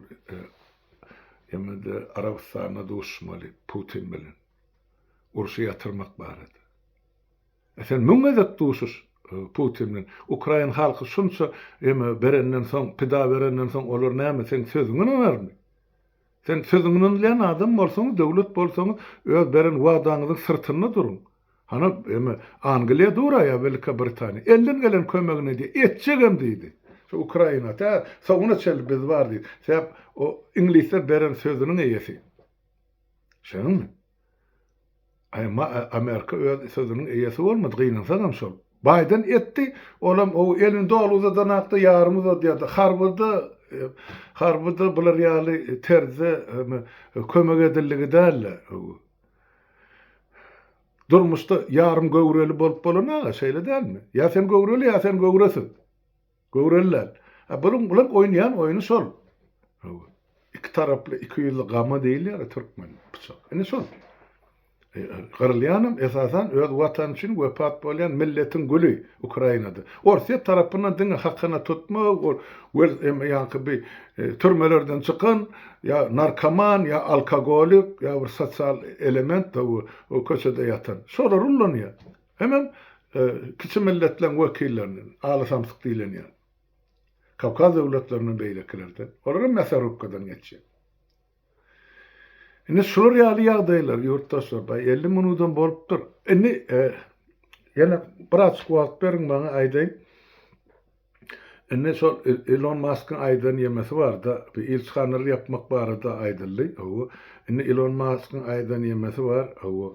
ýeme-de Arabystanda duşuşmaly Putin bilen. Urşy ýatyrmak barada. E sen müň gezek duşuş Putin bilen. Ukrain halky şunça ýeme berenden soň, pida berenden soň olar näme, seň sözüňe ynanarmy? Sen sözüňi ynanylýan adam bolsaňyz, döwlet bolsaňyz, öz beren wadaňyzyň syrtynda duruň. Hana, eme, Angliýa dur-a ýa Welikobritaniýa. Elden gelen kömegini edýär. Etjegem diýdi. Şu Ukraina tä soňuna çenli biz bar diýdi. Sebäp o iňlisler beren sözüniň eýesi. Şeňmi? Emma Amerika öz sözüniň eýesi bolmady, gynansagam şol. Baýden etdi, olam o elini doly uzadanakda ýarym uzadýardy. Harbyda harbyda bular ýaly terzde kömek edildigi däldi. Durmuşda ýarym göwreli bolup bolan aga, şeýle dälmi? Ýa sen göwreli, ýa sen göwresiz. Göwreli däl. A buluň bulaň oýnaýan oýny şol. Iki taraply, iki ýüzli gama diýilýär türkmen pyçak. Ine şol. Gyrylýanam esasan öz watany üçin wepat bolýan milletiň güli Ukrainada. Orsýet tarapyndan diňe hakyna tutma, ol wel ýaňky bi türmelerden çykan ýa narkoman, ýa alkogolik, ýa bir sosial element o köçede ýatan. Şolar ullanýar. Hemem kiçi milletleň wekillerini, aly samsyk diýlen ýaly. Kawkaz döwletlerinden beýlekilerden. Olar hem mäsarubkadan geçýär. Indi şular ýaly ýagdaýlar ýurtdaşlar, baý 50 minudam bolupdyr. Indi ýene birazjyk wagt beriň maňa aýdaýyn. Indi şol Ilon Maskyň aýdan ýemesi barda, bir ilçihanalary ýapmak barada aýdyldy. Hawa. Indi Ilon Maskyň aýdan ýemesi bar. Hawa.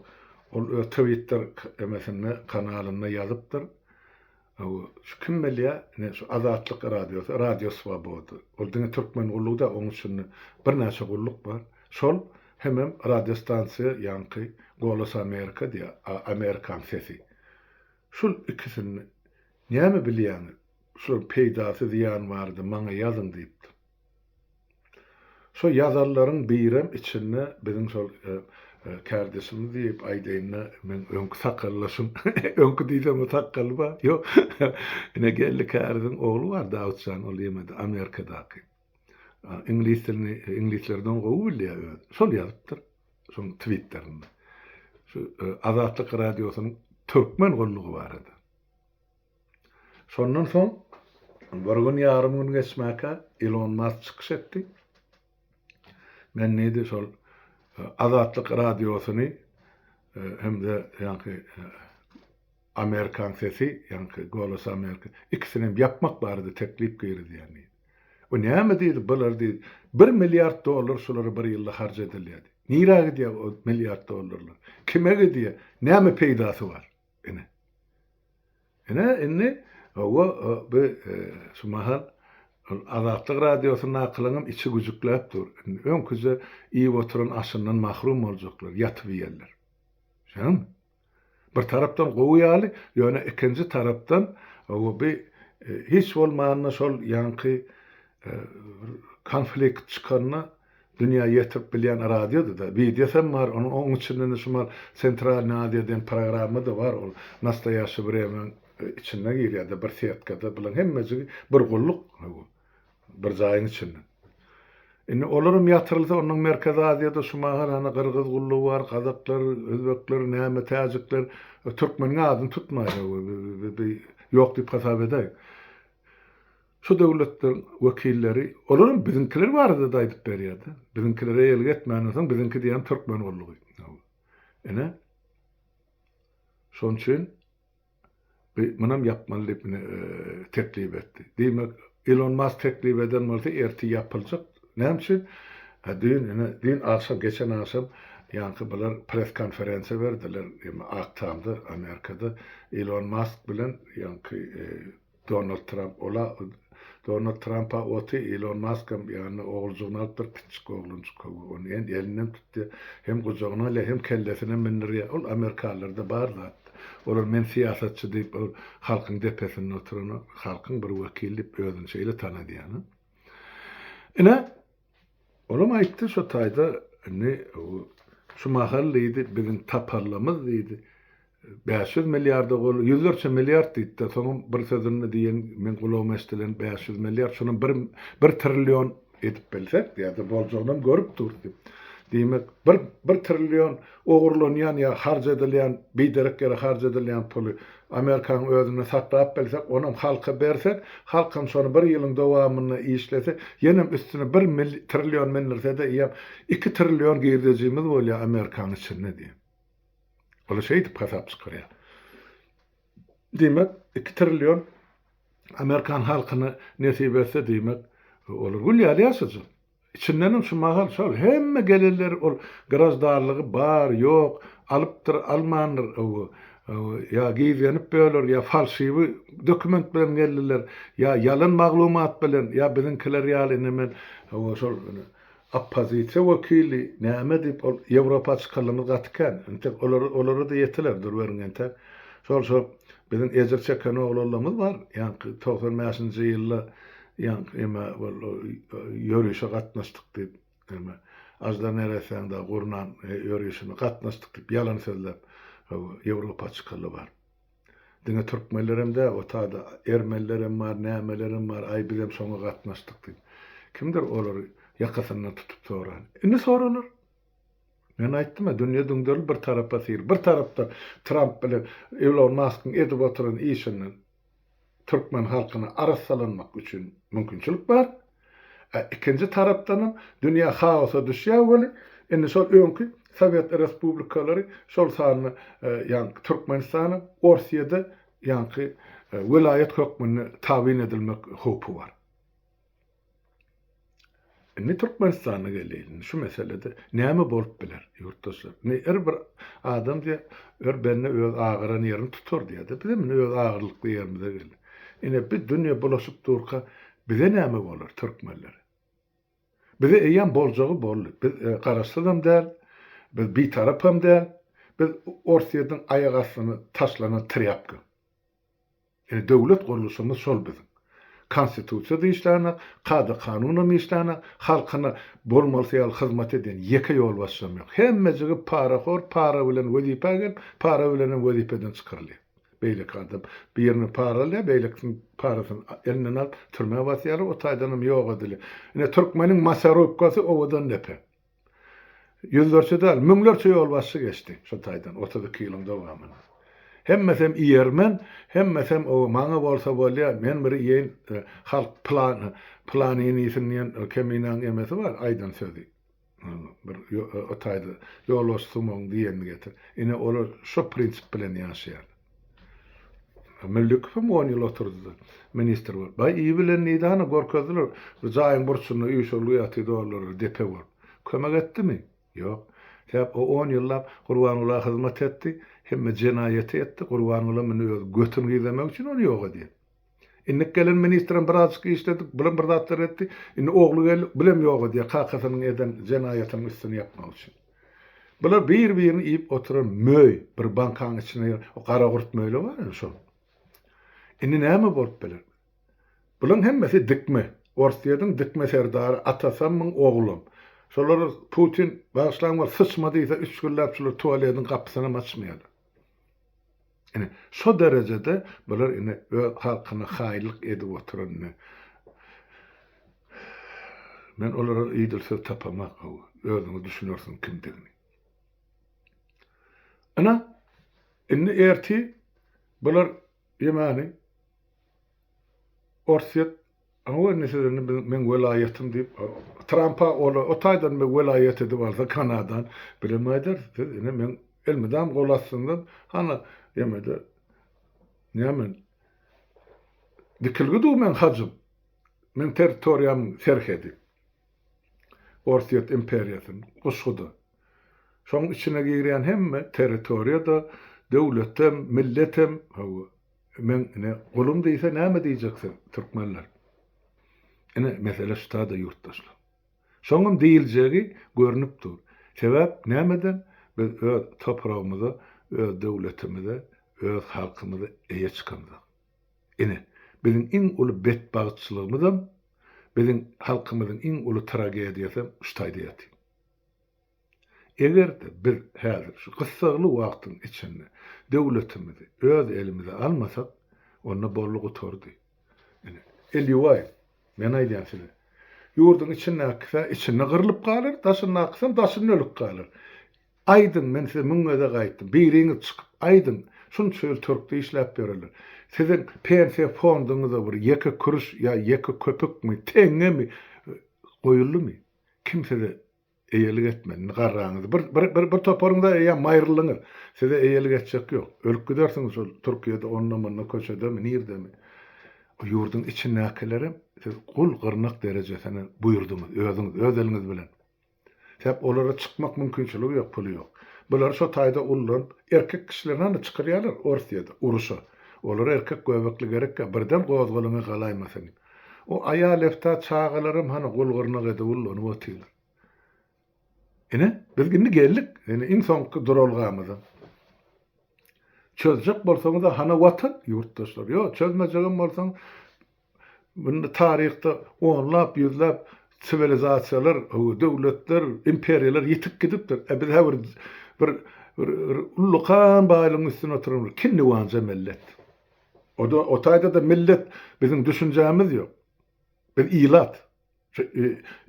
Ol öz Twitter emesinde, kanalynda ýazypdyr. Hawa. Şu kim bilýär? Ine şu Azatlyk radiosy, Radio Swoboda. Ol diňe türkmen gullugy däl, onuň içinde birnäçe gulluk bar. Şol hemem radiostansiýa ýaňky Golos Amerika diýýär, Amerikaň sesi. Şul ikisini näme bilýäňiz? Şularyň peýdasy zyýany barada maňa ýazyň diýipdir. Şo ýazanlaryň birem içinde biziň şol kärdeşimiz diýip aýdaýynda meň öňki sakallaşym, öňki diýsem sakgaly bar, ýok, ine Geldi Käriziň ogly bar Dawutjan ol ýemede Amerikadaky. Iňlis dilini iňlislerden gowy bilýär özi. Şol ýazypdyr. Şoň twitterinde. Şu Azatlyk radiosynyň türkmen gullugy barada. Şondan soň bir gün ýarym gün geçmäkä Ilon Mask çykyş etdi. Men diýdi şol Azatlyk radiosyny hem-de ýaňky Amerikan sesi, ýaňky Golos Amerika, ikisini hem ýapmak barada teklip girizýän diýdi. O näme diýdi, bular diýdi, bir milliard dollar şulara bir ýylda harç edilýär diýdi. Nirä gidýär o milliard dollarlar? Kime gidýär? Näme peýdasy bar? Ine. Ine, indi, hawa, bu şu mahal Azatlyk Radiosyndakylaryňam içi güjükläp dur. Indi öňküje iýip oturan aşyndan mahrum boljaklar, ýatyp iýerler. Şeňmi? Bir tarapdan gowy ýaly, ýöne ikinji tarapdan bi hiç bolmanda şol ýaňky konflikt çykanda dünýä ýetirip bilýän radioda-da, wideosam bar, onuň oň içinde-de şu mal Sentralnyý Aziýa diýen programma-da bar, ol Nastoýaşşe wremýaň içinde girýär-de bir setkada, bulaň hemmejigi bir gulluk. Bir jaýyň içinde. Indi olaram ýatyrylsa, onnoň Merkezi Aziýada şu mahal hany gyrgyz gullugy bar, gazaklar, özbekler, näme, täjikler, türkmeniň adyny tutmaýlar, bi ýok diýip hasap edäýiň. Şu döwletleriň wekilleri, olaram biziňkiler barada-da aýdyp berýär-de. Biziňkilere eýelik etmänden soň biziňki diýýän türkmen gullugy. Ine, şonuň üçin Bi munam ýapmaly diýip ine teklip etdi. Diýmek, Elon Musk teklip eden bolsa ertir ýapyljak. Näme üçin? Ha düýn ine düýn agşam geçen agşam ýaňky bular press konferensiýa berdiler Ak Tamda Amerikada Elon Musk bilen ýaňky Donald Tramp ola Donald Trampa oty Elon Muskam ýanyna oguljygyny alypdyr kiçijik oglanjyk hawa ony hem elinden tutýar hem gujagyna alýar hem kellesine mündirýär ol amerikanlarda bar zat olar men syýasatçy diýip ol halkyň depesinde oturanok halkyň bir wekili diýip özüni şeýle tanadýan ine Olam aýtdy şo taýda indi şu mahal diýdi biziň tapallamyz diýdi 500 milliarda gol ýüzlerçe milliard diýdi soňam bir sözünde diýen men gulagyma eşdilen 500 milliard şonam bir bir trillion edip bilsek ýa-da boljagynam görüp dur diýip. Diýmek bir bir trillion ogurlanýan ýa harç edilýän, biderek ýere harç edilýän puly Amerikanyň özünde saklap bilsek, onam halka bersek, halkam şony bir ýylyň dowamynda işlese, ýenem üstüne bir trillion mindirse-de eýýäm iki trillion girdejimiz bolýar Amerikanyň içinde diýýär. Olar şeýdip hasap çykarýar. Diýmek, iki trillion amerikan halkyna nesip etse, diýmek, olar gül ýaly ýaşajak. Içindenem şu mahal şol hemme gelenler ol graždanlygy bar, ýok, alypdyr, almandyr, hawa. Ýa gizlenip böler, ýa falşiwi dokument bilen geldiler, ýa ýalan maglumat bilen, ýa biziňkiler ýaly indi men şol oppozisiýa wekili näme diýip ol Ýewropa çykanlarymyz gaty kän. Entek olara olara-da ýetiler duruberiň entek. Şol şol biziň ejir çeken oglanlarymyz bar. Ýaňky 95-nji ýylda ýaňky eme ol ýörişe gatnaşdyk diýip eme Aždar neressäň dagy gurnan ýörişine gatnaşdyk diýip ýalan sözläp Ýewropa çykanlar bar. Diňe türkmenlerem däl, o taýda ermenilerem bar, nämelerem bar, aý bizem şoňa gatnaşdyk diýip. Kimdir olary ýakasyndan tutup soran. Indi soralar. Men aýtdym-a, dünýe düňderilip bir tarapa syr. Bir tarapda Tramp bilen Elon Maskyň edip oturan işinden türkmen halkyna arassalanmak üçin mümkinçilik bar. A ikinji tarapdanam dünýä haosa düşýär weli, indi şol öňki sowet respublikalary, şol sanda ýaňky Türkmenistanam Orsýede ýaňky welaýat hökmünde tabyn edilmek howpy bar. Indi Türkmenistana geleýin. Indi şu meselede näme bolup biler, ýurtdaşlar? Indi her bir adam diýýär, her bende öz agyran ýerini tutar diýýär-de. Bizem indi öz agyrlykly ýerimize geldik. Ine, bi dünýe bulaşyp durka, bize näme bolar, türkmenlere? Bize eýýäm boljagy boldy. Biz garaşsyzam däl, biz bitarapam däl, biz Orsýetiň aýak astyna taşlanan trýapka. Ine, döwlet gurluşymyz şol biziň. Konstitusiýa-da işlänok, kada-kanunam işlänok, halkyna bolmalysy ýaly hyzmat edýän ýeke ýolbaşçam ýok. Hemmejigi parahor, para bilen wezipä gelip, para bilenem wezipeden çykarylýar. Beýleki adam birini para alýar, beýlekisiniň parasyny elinden alyp, türmä basýarlar, o taýdanam ýok edilýär. Ine, türkmeniň masarubkasy owadan depe. Ýüzlerçe däl, müňlerçe ýolbaşçy geçdi şo taýdan 32 ýylyň dowamynda. Hemmesem iýermen, hemmesem o maňa bolsa bolýar, men bir iýeýin, e, halk plan, planyny iýsin diýen e, Keminaň emesi bar, aýdan sözi. Bir o taýda ýolbaşçy sumagyň diýenini getir. Ine olar şo prinsip bilen ýaşaýarlar. Müllükowam on ýyl oturdy-da, ministr bolup. Baý, iýi bilen diýdi, hany görkezdiler. Bir jaýyň burçunda üýşürligi ýatyr dollarlar depe bolup. Kömek etdimi? Ýok. Sebäp o on ýyllap Gurbangula hyzmat etdi, hemme jenaýaty etdi, Gurbangulam indi öz götüni gizlemek üçin ony ýok edýär. Indik gelen ministrem birazjyk işledi, bulam bir zatlar etdi. Indi ogly geldi, bulem ýok edýär kakasynyň eden jenaýatynyň üstüni ýapmak üçin. Bular bir-birini iýip oturan möý, bir bankaň içine giren o garagurt möýler bar indi şol. Indi näme bolup biler? Bulaň hemmesi dikme. Orsýetiň dikme serdary atasammyň oglam. Şolara Putin bagyşlaň bol syçma diýse üç günläp şular tualediň gapysynam açmaýarlar. Ine, şo derejede bular ine öz halkyna haýynlyk edip oturan ine. Men olara idil söz tapamak, özüňiz düşünersiňiz kimdigini. Ine, indi ertir bular ýemani Orsýet Hawa indi siz indi biziň meň welaýatym diýip Trampa ola o taýdan bir welaýat edip alsa Kanadan bilem aýdar siz ine meň elmydam gol astynda hana ýemede näme dikilgi dur meň hajym meň territoriýamyň serhedi Orsýet imperiýasynyň guşguda şoň içine girýän hemme territoriýada döwletem milletem hawa Men ine gulum diýse näme diýjek siz türkmenler? Ine mesele şutada ýurtdaşlar. Şoňam diýiljegi görnüp dur. Sebäp nämeden? Biz öz topragymyza, öz döwletimize, öz halkymyza eýe çykamzok. Ine biziň iň uly betbagytçylygymyzam, biziň halkymyzyň iň uly tragediýasam şu taýda ýatyr. Eger-de biz häzir şu gyssagly wagtyň içinde döwletimizi öz elimize almasak, onda boldy gutardy. Ine, Elýuwaýew, men aýdýan size, ýurduň içindäkisi-ä içinde gyrlyp galar, daşyndakysam daşynda ölüp galar. Aýdyň, men size müň gezek aýtdym, biriňiz çykyp aýdyň, şunça ýyl türkde işläp ýörenler, siziň pensiýa fonduňyza bir ýeke kürüş ýa ýeke köpükmi, teňňemi goýuldymy? Kim size Eýelik etmeli. Indi garraňyz. Bir, bir, bir, bir toparyňyza eýýäm maýryldyňyz. Size eýelik etjek ýok. Ölüp gidersiňiz şol Türkiýede, onda-munda, köçedemi, nirdemi. O ýurduň içindäkilerem siz gul gyrnak derejesine buýurdyňyz, özüňiz, öz eliňiz bilen. Sebäp olara çykmak mümkinçiligi ýok, puly ýok. Bulary şo taýda ullanyp, erkek kişilerini hany çykyrýarlar Orsýede, uruşa. Olara erkek göbekli gerekkä, birden gozgalaňa galaýmasyn diýip. O aýal-efta çagalaram hany gul-gyrnak edip ullanyp otyrlar. Ine, biz indi geldik, ine iň soňky duralgamyza. Çözjek bolsaňyz-a hana Watan, ýurtdaşlar. Ýok, çözmejegem bolsaň, munda taryhda onlap, ýüzläp siwilizasiýalar, döwletler, imperiýalar ýitip gidipdir. E biz hä bir bir bir ullakan baýlygyň üstünde oturan bir kinniwanja millet. O-da o taýda-da millet biziň düşünjämiz ýok. Biz ilat. Şu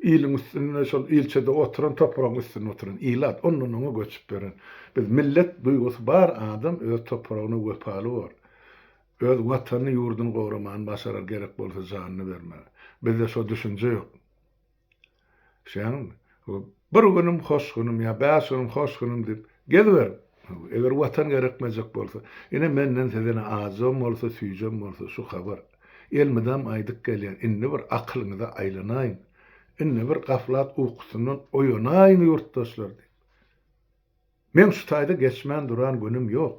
iliň üstünde, şol ilçede oturan, topragyň üstünde oturan ilat, ondan oňa göçüp ýören. Biz millet duýgusy bar adam öz topragyna wepaly bor. Öz watanyny, ýurduny goramany başarar, gerek bolsa janyny bermäge. Bizde şo düşünje ýok. Düşýäňizmi? Bir günüm hoş günüm ýa bäş günüm hoş günüm diýip geziberiň. Eger watan gerekmejek bolsa, ine menden size ine ajam bolsa, süýjem bolsa şu habar. Elmydam aýdyp gelýän, indi bir akylyňyza aýlanaýyň. Indi bir gaflat ukusyndan oýanaýyň ýurtdaşlar diýip. Meň şu taýda geçmän duran günüm ýok.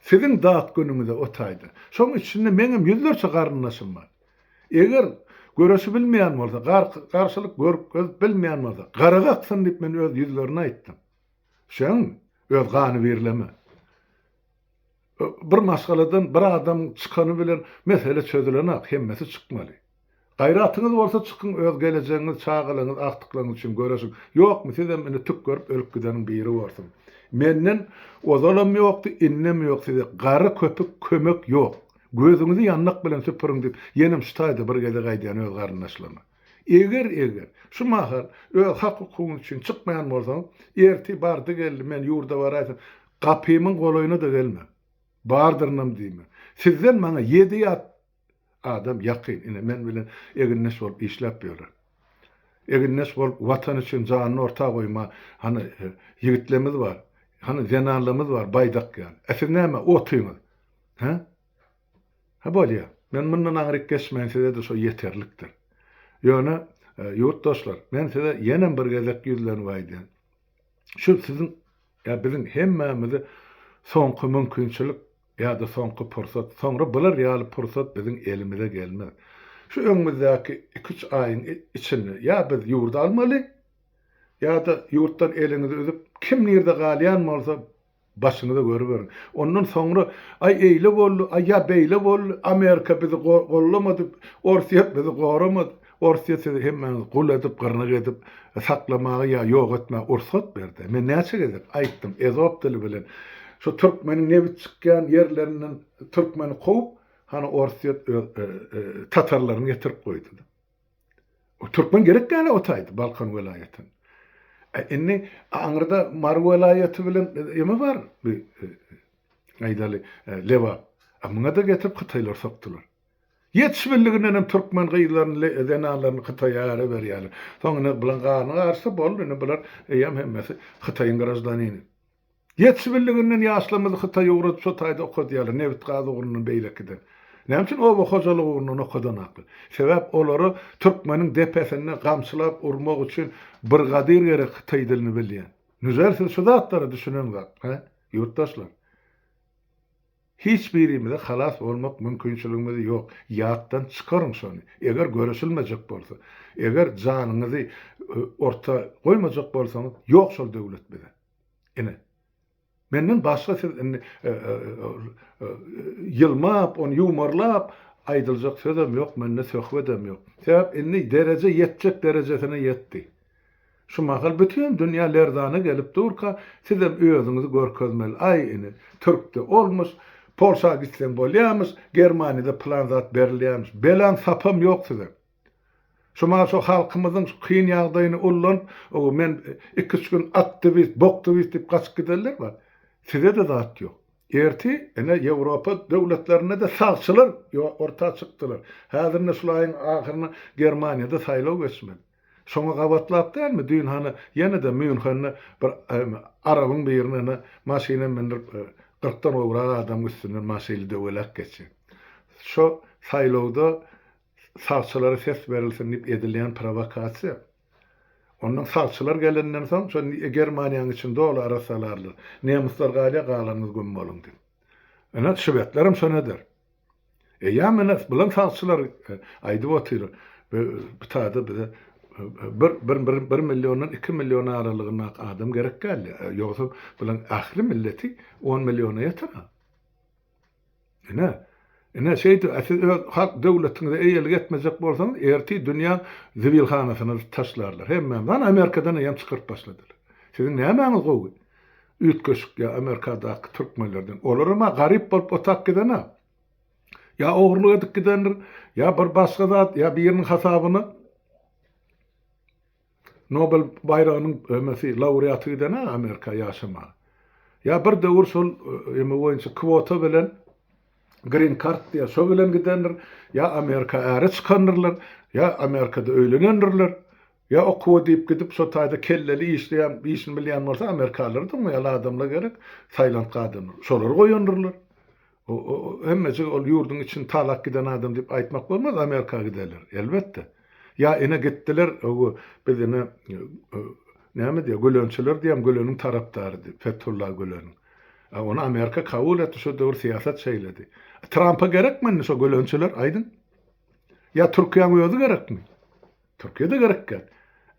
Siziň dat günüňize o taýda. Şoň içinde meňem ýüzlerçe garyndaşym bar. Eger göreşi bilmeýän bolsa, garşylyk görkezip bilmeýän bolsa, gara gaksyn diýip men öz ýüzlerine aýtdym. Düşýäňmi? Öz gany birleme. Bir maşgaladan bir adam çykany bilen mesele çözülenak, hemmesi çykmaly. Gaýratyňyz bolsa çykyň öz gelejegiňiz, çagalaryňyz, agtyklaryňyz üçin göreşiň. Ýokmy sizem indi tük görüp ölüp gideniň biri borsuň. Menden ozalam ýokdy, indem ýok size gara köpük kömek ýok. Gözüňizi ýandak bilen süpüriň diýip ýenem şu taýda bir gezek aýdýan öz garyndaşlaryma. Eger eger şu mahal öz hak hukugyňyz üçin çykmaýan bolsaňyz, ertir bardy geldi men ýurda baraýsam gapymyň golaýyna-da gelmäň. Bardyrynam diýmäň. Sizden maňa ýedi ýat adam ýakyn, ine men bilen egindeş bolup işläp ýörer. Egindeş bolup Watan üçin janyny orta goýma hany ýigitlerimiz bar, hany zenanlarymyz bar baýdak ýaly. E siz näme otyňyz? Hä? Hä bolýa. Men mundan aňryk geçmäýin size-de şo ýeterlikdir. Ýöne ýurtdaşlar, men size ýenem bir gezek ýüzlenip aýdýan. Şu siziň ýa biziň hemmämizi soňky mümkinçilik ýa-da soňky pursat, soňra bular ýaly pursat biziň elimize gelmez. Şu öňümizdäki iki-üç aýyň içinde ýa biz ýurdy almaly, ýa-da ýurtdan eliňizi üzüp, kim nirde galýan bolsa, başyňyza görüberiň. Ondan soňra, aý eýle boldy, aý ýa beýle boldy, Amerika bizi gollamady, Orsýet bizi goramady. Orsýet sizi hemmäňizi gul edip, gyrnak edip saklamaga ýa ýok etmäge ursat berdi. Men näçe gezek aýtdym, ezop dili bilen. Şu türkmeniň nebit çykýan ýerlerinden türkmeni kowup, hany Orsýet öz tatarlaryny getirip goýdy. Türkmen gerek däl o taýda, Balkan welaýatynda. Indi aňyrda Mary welaýaty bilen eme bar, aýdaly, Lebap. Muňa-da getirip hytaýlar sokdular. Ýetişbildiginden hem türkmen gyzlaryny, zenanlaryny Hytaýa äre berýärler. Soň ine bulaň garny garyşsa boldy, indi bular eýýäm hemmesi Hytaýyň graždanini. Ýetişbildiginden ýaşlarymyzy Hytaýa ugradyp şo taýda okadýarlar, nebit-gaz ugrundan beýlekiden. Näme üçin oba hojalygy ugrundan okadanaklar? Sebäp olara türkmeniň depesinde gamçylap urmak üçin brigadir gerek hytaý dilini bilýän. Nužel siz şu zatlara düşüneňzok, hä, ýurtdaşlar? Hiç birimize halas bolmak mümkinçiligimiz ýok. Ýatdan çykaryň şony. Eger göreşilmejek bolsa, eger janyňyzy orta goýmajak bolsaňyz, ýok şol döwlet bize. Ine. Menden başga siz indi ýylmap, ony ýuwmarlap aýdyljak sözem ýok, mende söhbedem ýok. Sebäp indi dereje ýetjek derejesine ýetdi. Şu mahal bütin dünýä lerzana gelip durka, sizem özüňizi görkezmeli. Aý, ine, türkde olmuş, Polşa gitseň bolýamyş, Germaniýada pylan zat berilýämiş. Belaň sapam ýok size. Şu mahal şu halkymyzyň şu kyn ýagdaýyny ullanyp, o men iki-üç gün aktiwist, boktiwist diýip gaçyp gidenler bar. Size-de zat ýok. Ertir, ine, Ýewropa döwletlerinde-de sagçylar orta çykdylar. Häzir ine şul aýyň ahyrynda Germaniýada saýlaw geçmeli. Şoňa gabatlap dälmi, düýn hany ýene-de Mýunhende bir arabyň birini ine maşyna mündürip, kyrkdan gowrak adamyň üstünden maşyly döwelek geçýär. Şo saýlawda sagçylara ses berilsin diýip edilýän prowokasiýa. Ondan sagçylar gelenden soň şo Germaniýanyň içini doly arassalarlar. Nemisler galýar, galanyňyz güm boluň diýip. Ine, şwedlerem şony eder. Eýýäm ine, bulan sagçylar aýdyp otyr, bu taýda bize bir, bir, bir, bir milliondan 2 million aralygyndaky adam gerek geldi. Ýogsa bulan ähli milleti 10 milliona ýeter. Ine, ine şeýdip, a siz öz halk döwletiňize eýelik etmejek bolsaňyz, ertir dünýäň zibilhanasyna taşlarlar. Hemmämiz, hany Amerikadan eýýäm çykaryp başladylar. Siziň nämäňiz gowy? Üýtgeşik ýa Amerikadaky türkmenlerden. Olaram-a garyp bolup otap giden-a. Ýa ogurlyk edip gidendir, ýa bir başga zat, ýa biriniň hasabyna. Nobel baýragynyň emesi laureaty giden-ä Amerika ýaşamaga. Ýa bir döwür şol eme boýunça kwota bilen green card diýýär, şo bilen gidendir, ýa Amerika äre çykandyrlar, ýa Amerikada öýlenendirler, ýa okuwa diýip gidip şo taýda kelleli işleýän, işini bilýän bolsa amerikalylar-da oňa ýaly adamlar gerek, saýlantgy adamlar. Şolary goýandyrlar. Hemmejik ol ýurduň içini talap giden adam diýip aýtmak bolmaz Amerika gidenler. Elbetde. Ýa ine gitdiler, biz ine näme diýýär, Gülençiler diýýän Güleniň tarapdary diýip, Fethullah Güleniň. A ony Amerika kabul etdi, şo döwür syýasat şeýledi. Trampa gerekmi indi şo Gülençiler, aýdyň? Ýa Türkiýäň özi gerekmi? Türkiýe-de gerek däl.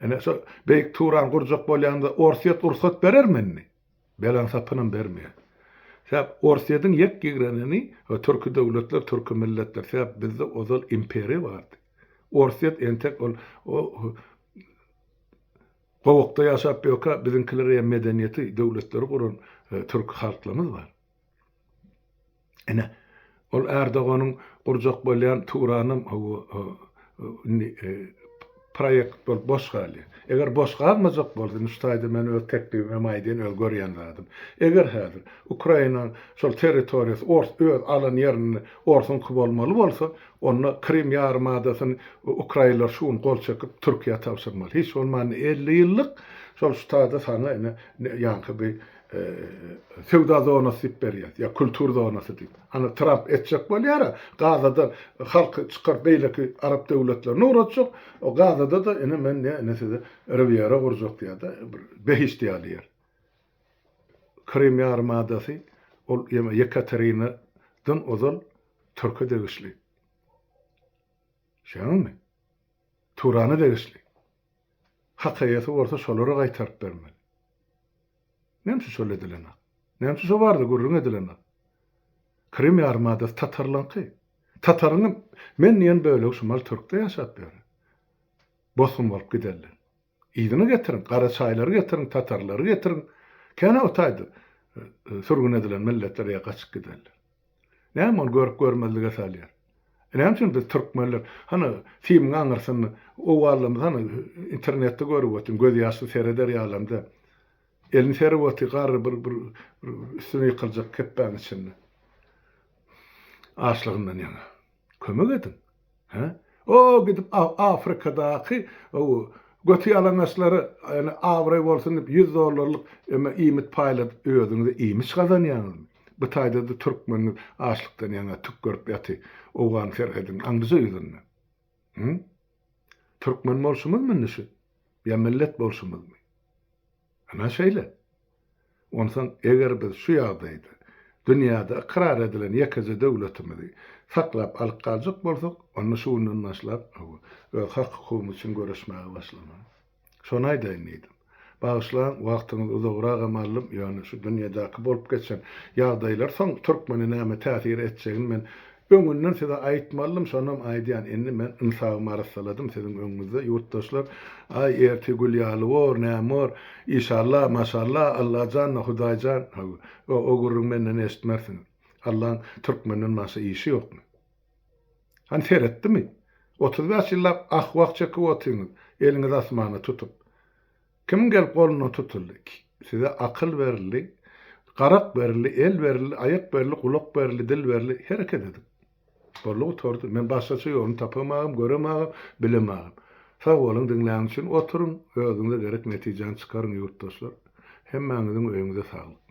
Ine şo Beýik Turan gurjak bolýanda Orsýet rugsat berermi indi? Belaň sapynam bermeýär. Sebäp Orsýetiň ýek ýigreneni türki döwletler, türki milletler. Sebäp bizde ozal imperiýa bardy. Orsýet entek ol o gowakda ýaşap ýörkä biziňkiler ýa medeniýeti, döwletleri guran türki halklarymyz bar. Ine, ol Erdoganyň gurjak bolýan Turanam hawa indi proýekt bolup boş galýar. Eger boş galmajak bolsa, indi şu taýda men öz teklibimi hem aýdaýyn, öz görýän zadym. Eger häzir Ukrainanyň şol territoriýasy ors öz alan ýerinde orsuňky bolmaly bolsa, onda Krym ýarym adasyny ukrainler şu gün gol çekip Türkiýä tabşyrmaly. Hiç bolmanda 50 ýyllyk şol şu taýda saňa ine ýaňky bir söwda zonasy diýip berýär, ýa kultur zonasy diýip. Ana Tramp etjek bolýar-a, Gazada halky çykaryp beýleki arap döwletlerine ugratjak, o Gazada-da ine men diýýär, ine size Riwýera gurjak diýýär-de, bir behişt ýaly ýer. Krym ýarym adasy ol Ýekaterinadan ozal türke degişli. Şeýdemi? Turana degişli. Hak eýesi bolsa şolara gaýtaryp bermeli. Näme üçin şol edilenok? Näme üçin şo barada gürrüň edilenok? Krym ýarymadasy tatarlaňky. Tataryň men diýen bölegi şumal türkde ýaşap ýör. Bosgun bolup gidenler. Yzyna getiriň, garaçaýlary getiriň, tatarlary getiriň. Kän o taýda sürgün edilen milletler ýa gaçyp gidenler. Näme ony görüp görmezlige salýar? E näme üçin biz türkmenler hany simiň aňyrsynda owallarymyz hany internetde görüp otyryn göz ýaşly sereder ýalam däl. Elini serip otyr garry bir bir üstüne ýykyljak kepbäň içinde. Açlygyndan ýaňa. Kömek ediň. Hä? O gidip Afrikadaky o göti ýalaňaçlara ýani abraý bolsun diýip 100 dollarlyk eme iýmit paýladyp özüňize iýmiş gazanýaňyzmy? Bu taýda-da türkmeniňiz açlykdan ýaňa tükgerip ýaty owgan serhediniň aňryja ýüzünde. Hü? Türkmen bolşumyzmy indi şu? Ýa millet bolşumyzmy? Ana şeýle. Onsoň eger biz şu ýagdaýda dünýäde ykrar edilen ýekeje döwletimizi saklap alyp galjak bolsak, onda şu günden başlap öz hak-hukugymyz üçin göreşmäge başlamaly. Şony aýdaýyn diýdim. Bagyşlaň, wagtyňyzy uzagragam aldym, ýöne şu dünýedäki bolup geçen ýagdaýlar soň türkmene näme täsir etjegini men Öňünden size aýtmalydym, şonam aýdýan, indi men ynsabymy arassaladym siziň öňüňizde, ýurtdaşlar, aý, ertir gül ýaly bor, näme bor, işalla, maşalla, Allajan-da, Hudaýjan, hawa, o gürrüňi menden eşitmersiňiz. Allaň türkmenden başga işi ýokmy? Hany seretdimi? 35 ýyllap ah-wah çekip otyňyz, eliňizi asmana tutup. Kimiň gelip golundan tutuldy? Size akyl berildi, garak berildi, el berildi, aýak berildi, gulak berildi, dil berildi, hereket ediň. Boldy gutardy. Men başgaça ýoluny tapamagam, göremagam, bilemagam. Sag boluň diňläniň üçin. Oturyň, özüňize gerek netijäni çykaryň ýurtdaşlar. Hemmäňiziň öýüňize saglyk.